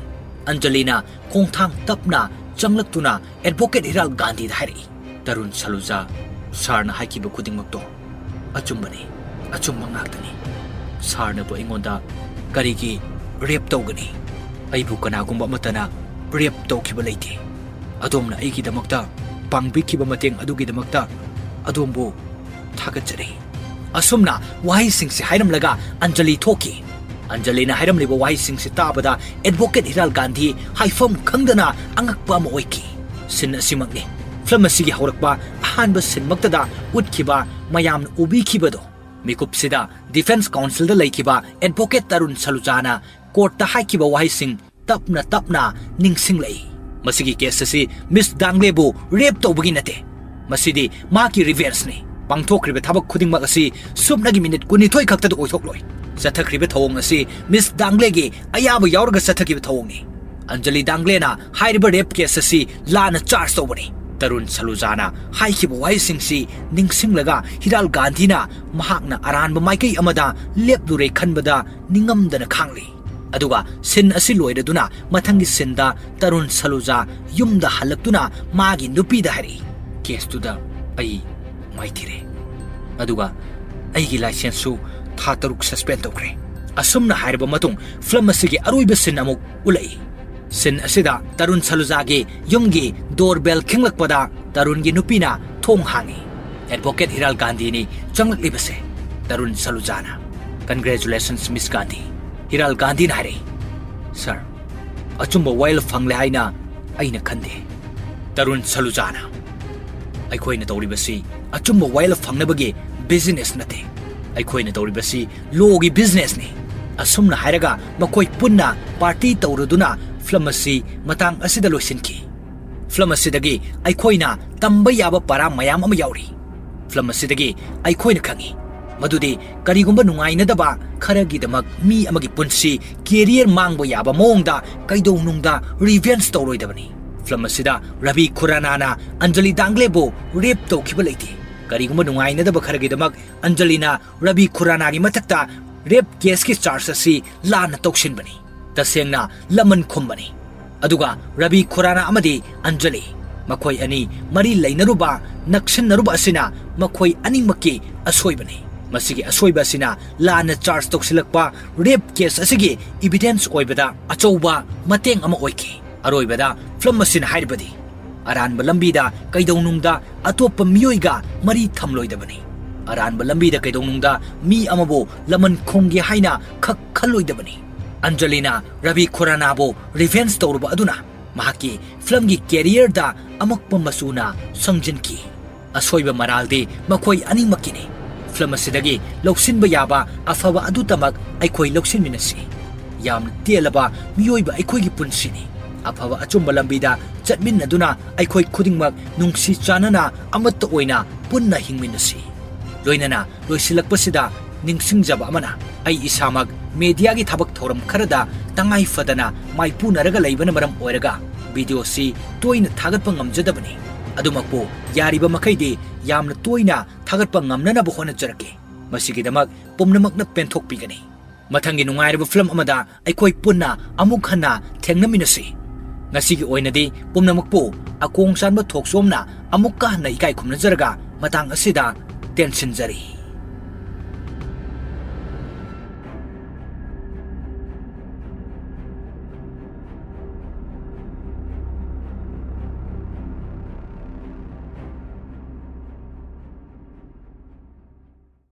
ꯑꯟꯖꯂꯤꯅ ꯈꯣꯡꯊꯥꯡ ꯇꯞꯅ ꯆꯪꯂꯛꯇꯨꯅ ꯑꯦꯗꯚꯣꯀꯦꯠ ꯍꯤꯔꯥꯜ ꯒꯥꯟꯙꯤꯗ ꯍꯥꯏꯔꯛꯏ, "ꯇꯔꯨꯟ ꯁꯂꯨꯖꯥ, ꯁꯥꯔꯅ ꯍꯥꯏꯈꯤꯕ ꯈꯨꯗꯤꯡꯃꯛꯇꯣ ꯑꯆꯨꯝꯕꯅꯤ, ꯑꯆꯨꯝꯕ ꯉꯥꯛꯇꯅꯤ꯫ ꯁꯥꯔꯅꯕꯨ ꯑꯩꯉꯣꯟꯗ ꯀꯔꯤꯒꯤ ꯔꯦꯞ ꯇꯧꯒꯅꯤ? ꯑꯩꯕꯨ ꯀꯅꯥꯒꯨꯝꯕ ꯑꯃꯠꯇꯅ ꯔꯦꯞ ꯇꯧꯈꯤꯕ ꯂꯩꯇꯦ꯫ ꯑꯗꯣꯝꯅ ꯑꯩꯒꯤꯗꯃꯛꯇ ꯄꯥꯡꯕꯤꯈꯤꯕ ꯃꯇꯦꯡ ꯑꯗꯨꯒꯤꯗꯃꯛꯇ ꯑꯗꯣꯝꯕꯨ ꯊꯥꯒꯠꯆꯔꯤ"꯫ ꯑꯁꯨꯝꯅ ꯋꯥꯍꯩꯁꯤꯡꯁꯤ ꯍꯥꯏꯔꯝꯂꯒ ꯑꯟꯖꯂꯤ ꯊꯣꯛꯈꯤ꯫ ꯑꯟꯖꯂꯤꯅ ꯍꯥꯏꯔꯝꯂꯤꯕ ꯋꯥꯍꯩꯁꯤꯡꯁꯤ ꯇꯥꯕꯗ ꯑꯦꯗꯚꯣꯀꯦꯠ ꯍꯤꯔꯥꯜ ꯒꯥꯟꯙꯤ ꯍꯥꯏꯐꯝ ꯈꯪꯗꯅ ꯑꯉꯛꯄ ꯑꯃ ꯑꯣꯏꯈꯤ꯫ ꯁꯤꯟ ꯑꯁꯤꯃꯛꯅꯤ꯫ ꯐꯤꯂꯝ ꯑꯁꯤꯒꯤ ꯍꯧꯔꯛꯄ ꯑꯍꯥꯟꯕ ꯁꯤꯟꯃꯛꯇꯗ ꯎꯠꯈꯤꯕ, ꯃꯌꯥꯝꯅ ꯎꯕꯤꯈꯤꯕꯗꯣ꯫ ꯃꯤꯀꯨꯞꯁꯤꯗ ꯗꯤꯐꯦꯟꯁ ꯀꯥꯎꯟꯁꯤꯜꯗ ꯂꯩꯈꯤꯕ ꯑꯦꯗꯚꯣꯀꯦꯠ ꯇꯔꯨꯟ ꯁꯂꯨꯖꯥꯅ ꯀꯣꯔꯠꯇ ꯍꯥꯏꯈꯤꯕ ꯋꯥꯍꯩꯁꯤꯡ ꯇꯞꯅ ꯇꯞꯅ ꯅꯤꯡꯁꯤꯡꯂꯛꯏ꯫ ꯃꯁꯤꯒꯤ ꯀꯦꯁ ꯑꯁꯤ ꯃꯤꯁ ꯗꯥꯡꯂꯦꯕꯨ ꯔꯦꯞ ꯇꯧꯕꯒꯤ ꯅꯠꯇꯦ꯫ ꯃꯁꯤꯗꯤ ꯃꯍꯥꯛꯀꯤ ꯔꯤꯚꯦꯟꯖꯅꯤ꯫ ꯄꯥꯡꯊꯣꯛꯈ꯭ꯔꯤꯕ ꯊꯕꯛ ꯈꯨꯗꯤꯡꯃꯛ ꯑꯁꯤ ꯁꯨꯞꯅꯒꯤ ꯃꯤꯅꯤꯠ ꯀꯨꯟꯅꯤꯊꯣꯏ ꯈꯛꯇꯗ ꯑꯣꯏꯊꯣꯛꯂꯣꯏ꯫ ꯆꯠꯊꯈ꯭ꯔꯤꯕ ꯊꯧꯑꯣꯡ ꯑꯁꯤ ꯃꯤꯁ ꯗꯥꯡꯂꯦꯒꯤ ꯑꯌꯥꯕ ꯌꯥꯎꯔꯒ ꯆꯠꯊꯈꯤꯕ ꯊꯧꯑꯣꯡꯅꯤ꯫ ꯑꯟꯖꯂꯤ ꯗꯥꯡꯂꯦꯅ ꯍꯥꯏꯔꯤꯕ ꯔꯦꯞ ꯀꯦꯁ ꯑꯁꯤ ꯂꯥꯟꯅ ꯆꯥꯔꯖ ꯇꯧꯕꯅꯤ꯫ ꯇꯔꯨꯟ ꯁꯂꯨꯖꯥꯅ ꯍꯥꯏꯈꯤꯕ ꯋꯥꯍꯩꯁꯤꯡꯁꯤ ꯅꯤꯡꯁꯤꯡꯂꯒ ꯍꯤꯔꯥꯜ ꯒꯥꯟꯙꯤꯅ ꯃꯍꯥꯛꯅ ꯑꯔꯥꯟꯕ ꯃꯥꯏꯀꯩ ꯑꯃꯗ ꯂꯦꯞꯂꯨꯔꯦ ꯈꯟꯕꯗ ꯅꯤꯡꯉꯝꯗꯅ ꯈꯥꯡꯂꯤ꯫ ꯑꯗꯨꯒ ꯁꯤꯟ ꯑꯁꯤ ꯂꯣꯏꯔꯗꯨꯅ ꯃꯊꯪꯒꯤ ꯁꯤꯟꯗ ꯇꯔꯨꯟ ꯁꯂꯨꯖꯥ ꯌꯨꯝꯗ ꯍꯜꯂꯛꯇꯨꯅ ꯃꯥꯒꯤ ꯅꯨꯄꯤꯗ ꯍꯥꯏꯔꯛꯏ, "ꯀꯦꯁꯇꯨꯗ ꯑꯩ ꯃꯥꯏꯊꯤꯔꯦ꯫ ꯑꯗꯨꯒ ꯑꯩꯒꯤ ꯂꯥꯏꯁꯦꯟꯁꯁꯨ ꯊꯥ ꯇꯔꯨꯛ ꯁꯁꯄꯦꯟ ꯇꯧꯈ꯭ꯔꯦ"꯫ ꯑꯁꯨꯝꯅ ꯍꯥꯏꯔꯕ ꯃꯇꯨꯡ ꯐꯤꯂꯝ ꯑꯁꯤꯒꯤ ꯑꯔꯣꯏꯕ ꯁꯤꯟ ꯑꯃꯨꯛ ꯎꯠꯂꯛꯏ꯫ ꯁꯤꯟ ꯑꯁꯤꯗ ꯇꯔꯨꯟ ꯁꯂꯨꯖꯥꯒꯤ ꯌꯨꯝꯒꯤ ꯗꯣꯔꯕꯦꯜ ꯈꯤꯡꯂꯛꯄꯗ ꯇꯔꯨꯟꯒꯤ ꯅꯨꯄꯤꯅ ꯊꯣꯡ ꯍꯥꯡꯏ꯫ Advocate ꯍꯤꯔꯥꯜ ꯒꯥꯟꯙꯤꯅꯤ ꯆꯪꯂꯛꯂꯤꯕꯁꯦ꯫ Tarun ꯁꯂꯨꯖꯥꯅ, "Congratulations, Miss Gandhi"꯫ ꯍꯤꯔꯥꯜ ꯒꯥꯟꯙꯤꯅ ꯍꯥꯏꯔꯛꯏ, "ꯁꯥꯔ, ꯑꯆꯨꯝꯕ ꯋꯥꯌꯦꯜ ꯐꯪꯂꯦ ꯍꯥꯏꯅ ꯑꯩꯅ ꯈꯟꯗꯦ"꯫ ꯇꯔꯨꯟ ꯁꯂꯨꯖꯥꯅ, "ꯑꯩꯈꯣꯏꯅ ꯇꯧꯔꯤꯕꯁꯤ ꯑꯆꯨꯝꯕ ꯋꯥꯌꯦꯜ ꯐꯪꯅꯕꯒꯤ ꯕꯤꯖꯤꯅꯦꯁ ꯅꯠꯇꯦ꯫ ꯑꯩꯈꯣꯏꯅ ꯇꯧꯔꯤꯕꯁꯤ ꯂꯣꯒꯤ ꯕꯤꯖꯤꯅꯦꯁꯅꯤ"꯫ ꯑꯁꯨꯝꯅ ꯍꯥꯏꯔꯒ ꯃꯈꯣꯏ ꯄꯨꯟꯅ ꯄꯥꯔꯇꯤ ꯇꯧꯔꯗꯨꯅ ꯐꯤꯂꯝ ꯑꯁꯤ ꯃꯇꯥꯡ ꯑꯁꯤꯗ ꯂꯣꯏꯁꯤꯟꯈꯤ꯫ ꯐꯤꯂꯝ ꯑꯁꯤꯗꯒꯤ ꯑꯩꯈꯣꯏꯅ ꯇꯝꯕ ꯌꯥꯕ ꯄꯔꯥ ꯃꯌꯥꯝ ꯑꯃ ꯌꯥꯎꯔꯤ꯫ ꯐꯤꯂꯝ ꯑꯁꯤꯗꯒꯤ ꯑꯩꯈꯣꯏꯅ ꯈꯪꯉꯤ ꯃꯗꯨꯗꯤ ꯀꯔꯤꯒꯨꯝꯕ ꯅꯨꯡꯉꯥꯏꯅꯗꯕ ꯈꯔꯒꯤꯗꯃꯛ ꯃꯤ ꯑꯃꯒꯤ ꯄꯨꯟꯁꯤ, career ꯃꯥꯡꯕ ꯌꯥꯕ ꯃꯑꯣꯡꯗ ꯀꯩꯗꯧꯅꯨꯡꯗ revenge ꯇꯧꯔꯣꯏꯗꯕꯅꯤ꯫ ꯐꯤꯂꯝ ꯑꯁꯤꯗ ꯔꯕꯤ ꯈꯨꯔꯥꯅꯥꯅ ꯑꯟꯖꯂꯤ ꯗꯥꯡꯒ꯭ꯂꯦꯕꯨ rape ꯇꯧꯈꯤꯕ ꯂꯩꯇꯦ꯫ ꯀꯔꯤꯒꯨꯝꯕ ꯅꯨꯡꯉꯥꯏꯅꯗꯕ ꯈꯔꯒꯤꯗꯃꯛ ꯑꯟꯖꯂꯤꯅ ꯔꯕꯤ ꯈꯨꯔꯥꯅꯥꯒꯤ ꯃꯊꯛꯇ rape caseꯀꯤ charge ꯑꯁꯤ ꯂꯥꯟꯅ ꯇꯧꯁꯤꯟꯕꯅꯤ꯫ ꯇꯁꯦꯡꯅ ꯂꯃꯟ ꯈꯨꯝꯕꯅꯤ꯫ ꯑꯗꯨꯒ ꯔꯕꯤ ꯈꯨꯔꯥꯅꯥ ꯑꯃꯗꯤ ꯑꯟꯖꯂꯤ, ꯃꯈꯣꯏ ꯑꯅꯤ ꯃꯔꯤ ꯂꯩꯅꯔꯨꯕ, ꯅꯛꯁꯤꯟꯅꯔꯨꯕ ꯑꯁꯤꯅ ꯃꯈꯣꯏ ꯑꯅꯤꯃꯛꯀꯤ ꯑꯁꯣꯏꯕꯅꯤ꯫ ꯃꯁꯤꯒꯤ ꯑꯁꯣꯏꯕ ꯑꯁꯤꯅ ꯂꯥꯟꯅ charge ꯇꯧꯁꯤꯜꯂꯛꯄ rape case ꯑꯁꯤꯒꯤ evidence ꯑꯣꯏꯕꯗ ꯑꯆꯧꯕ ꯃꯇꯦꯡ ꯑꯃ ꯑꯣꯏꯈꯤ꯫ ꯑꯔꯣꯏꯕꯗ ꯐꯤꯂꯝ ꯑꯁꯤꯅ ꯍꯥꯏꯔꯤꯕꯗꯤ, ꯑꯔꯥꯟꯕ ꯂꯝꯕꯤꯗ ꯀꯩꯗꯧꯅꯨꯡꯗ ꯑꯇꯣꯞꯄ ꯃꯤꯑꯣꯏꯒ ꯃꯔꯤ ꯊꯝꯂꯣꯏꯗꯕꯅꯤ꯫ ꯑꯔꯥꯟꯕ ꯂꯝꯕꯤꯗ ꯀꯩꯗꯧꯅꯨꯡꯗ ꯃꯤ ꯑꯃꯕꯨ ꯂꯃꯟ ꯈꯨꯝꯒꯦ ꯍꯥꯏꯅ ꯈꯛ ꯈꯜꯂꯣꯏꯗꯕꯅꯤ꯫ ꯑꯟꯖꯂꯤꯅ ꯔꯕꯤ ꯈꯨꯔꯥꯅꯥꯕꯨ revenge ꯇꯧꯔꯨꯕ ꯑꯗꯨꯅ ꯃꯍꯥꯛꯀꯤ ꯐꯤꯂꯝꯒꯤ careerꯗ ꯑꯃꯛꯄ ꯃꯆꯨꯅ ꯁꯪꯖꯤꯟꯈꯤ꯫ ꯑꯁꯣꯏꯕ ꯃꯔꯥꯜꯗꯤ ꯃꯈꯣꯏ ꯑꯅꯤꯃꯛꯀꯤꯅꯤ꯫ ꯐꯤꯂꯝ ꯑꯁꯤꯗꯒꯤ ꯂꯧꯁꯤꯟꯕ ꯌꯥꯕ ꯑꯐꯕ ꯑꯗꯨꯇꯃꯛ ꯑꯩꯈꯣꯏ ꯂꯧꯁꯤꯟꯃꯤꯟꯅꯁꯤ꯫ ꯌꯥꯝꯅ ꯇꯦꯜꯂꯕ ꯃꯤꯑꯣꯏꯕ ꯑꯩꯈꯣꯏꯒꯤ ꯄꯨꯟꯁꯤꯅꯤ꯫ ꯑꯐꯕ ꯑꯆꯨꯝꯕ ꯂꯝꯕꯤꯗ ꯆꯠꯃꯤꯟꯅꯗꯨꯅ ꯑꯩꯈꯣꯏ ꯈꯨꯗꯤꯡꯃꯛ ꯅꯨꯡꯁꯤ ꯆꯥꯟꯅꯅ ꯑꯃꯠꯇ ꯑꯣꯏꯅ ꯄꯨꯟꯅ ꯍꯤꯡꯃꯤꯟꯅꯁꯤ꯫ ꯂꯣꯏꯅꯅ ꯂꯣꯏꯁꯤꯜꯂꯛꯄꯁꯤꯗ ꯅꯤꯡꯁꯤꯡꯖꯕ ꯑꯃꯅ, ꯑꯩ ꯏꯁꯥꯃꯛ mediaꯒꯤ ꯊꯕꯛ ꯊꯧꯔꯝ ꯈꯔꯗ ꯇꯉꯥꯏ ꯐꯗꯅ ꯃꯥꯏꯄꯨꯅꯔꯒ ꯂꯩꯕꯅ ꯃꯔꯝ ꯑꯣꯏꯔꯒ videoꯁꯤ ꯇꯣꯏꯅ ꯊꯥꯒꯠꯄ ꯉꯝꯖꯗꯕꯅꯤ꯫ ꯑꯗꯨꯃꯛꯄꯨ ꯌꯥꯔꯤꯕ ꯃꯈꯩꯗꯤ ꯌꯥꯝꯅ ꯇꯣꯏꯅ ꯊꯥꯒꯠꯄ ꯉꯝꯅꯅꯕ ꯍꯣꯠꯅꯖꯔꯛꯀꯦ꯫ ꯃꯁꯤꯒꯤꯗꯃꯛ ꯄꯨꯝꯅꯃꯛꯅ ꯄꯦꯟꯊꯣꯛꯄꯤꯒꯅꯤ꯫ ꯃꯊꯪꯒꯤ ꯅꯨꯡꯉꯥꯏꯔꯕ ꯐꯤꯂꯝ ꯑꯃꯗ ꯑꯩꯈꯣꯏ ꯄꯨꯟꯅ ꯑꯃꯨꯛ ꯍꯟꯅ ꯊꯦꯡꯅꯃꯤꯟꯅꯁꯤ꯫ ꯉꯁꯤꯒꯤ ꯑꯣꯏꯅꯗꯤ ꯄꯨꯝꯅꯃꯛꯄꯨ ꯑꯀꯣꯡ ꯆꯥꯟꯕ ꯊꯣꯛꯆꯣꯝꯅ ꯑꯃꯨꯛꯀ ꯍꯟꯅ ꯏꯀꯥꯏ ꯈꯨꯝꯅꯖꯔꯒ ꯃꯇꯥꯡ ꯑꯁꯤꯗ ꯇꯦꯟꯁꯤꯟꯖꯔꯤ꯫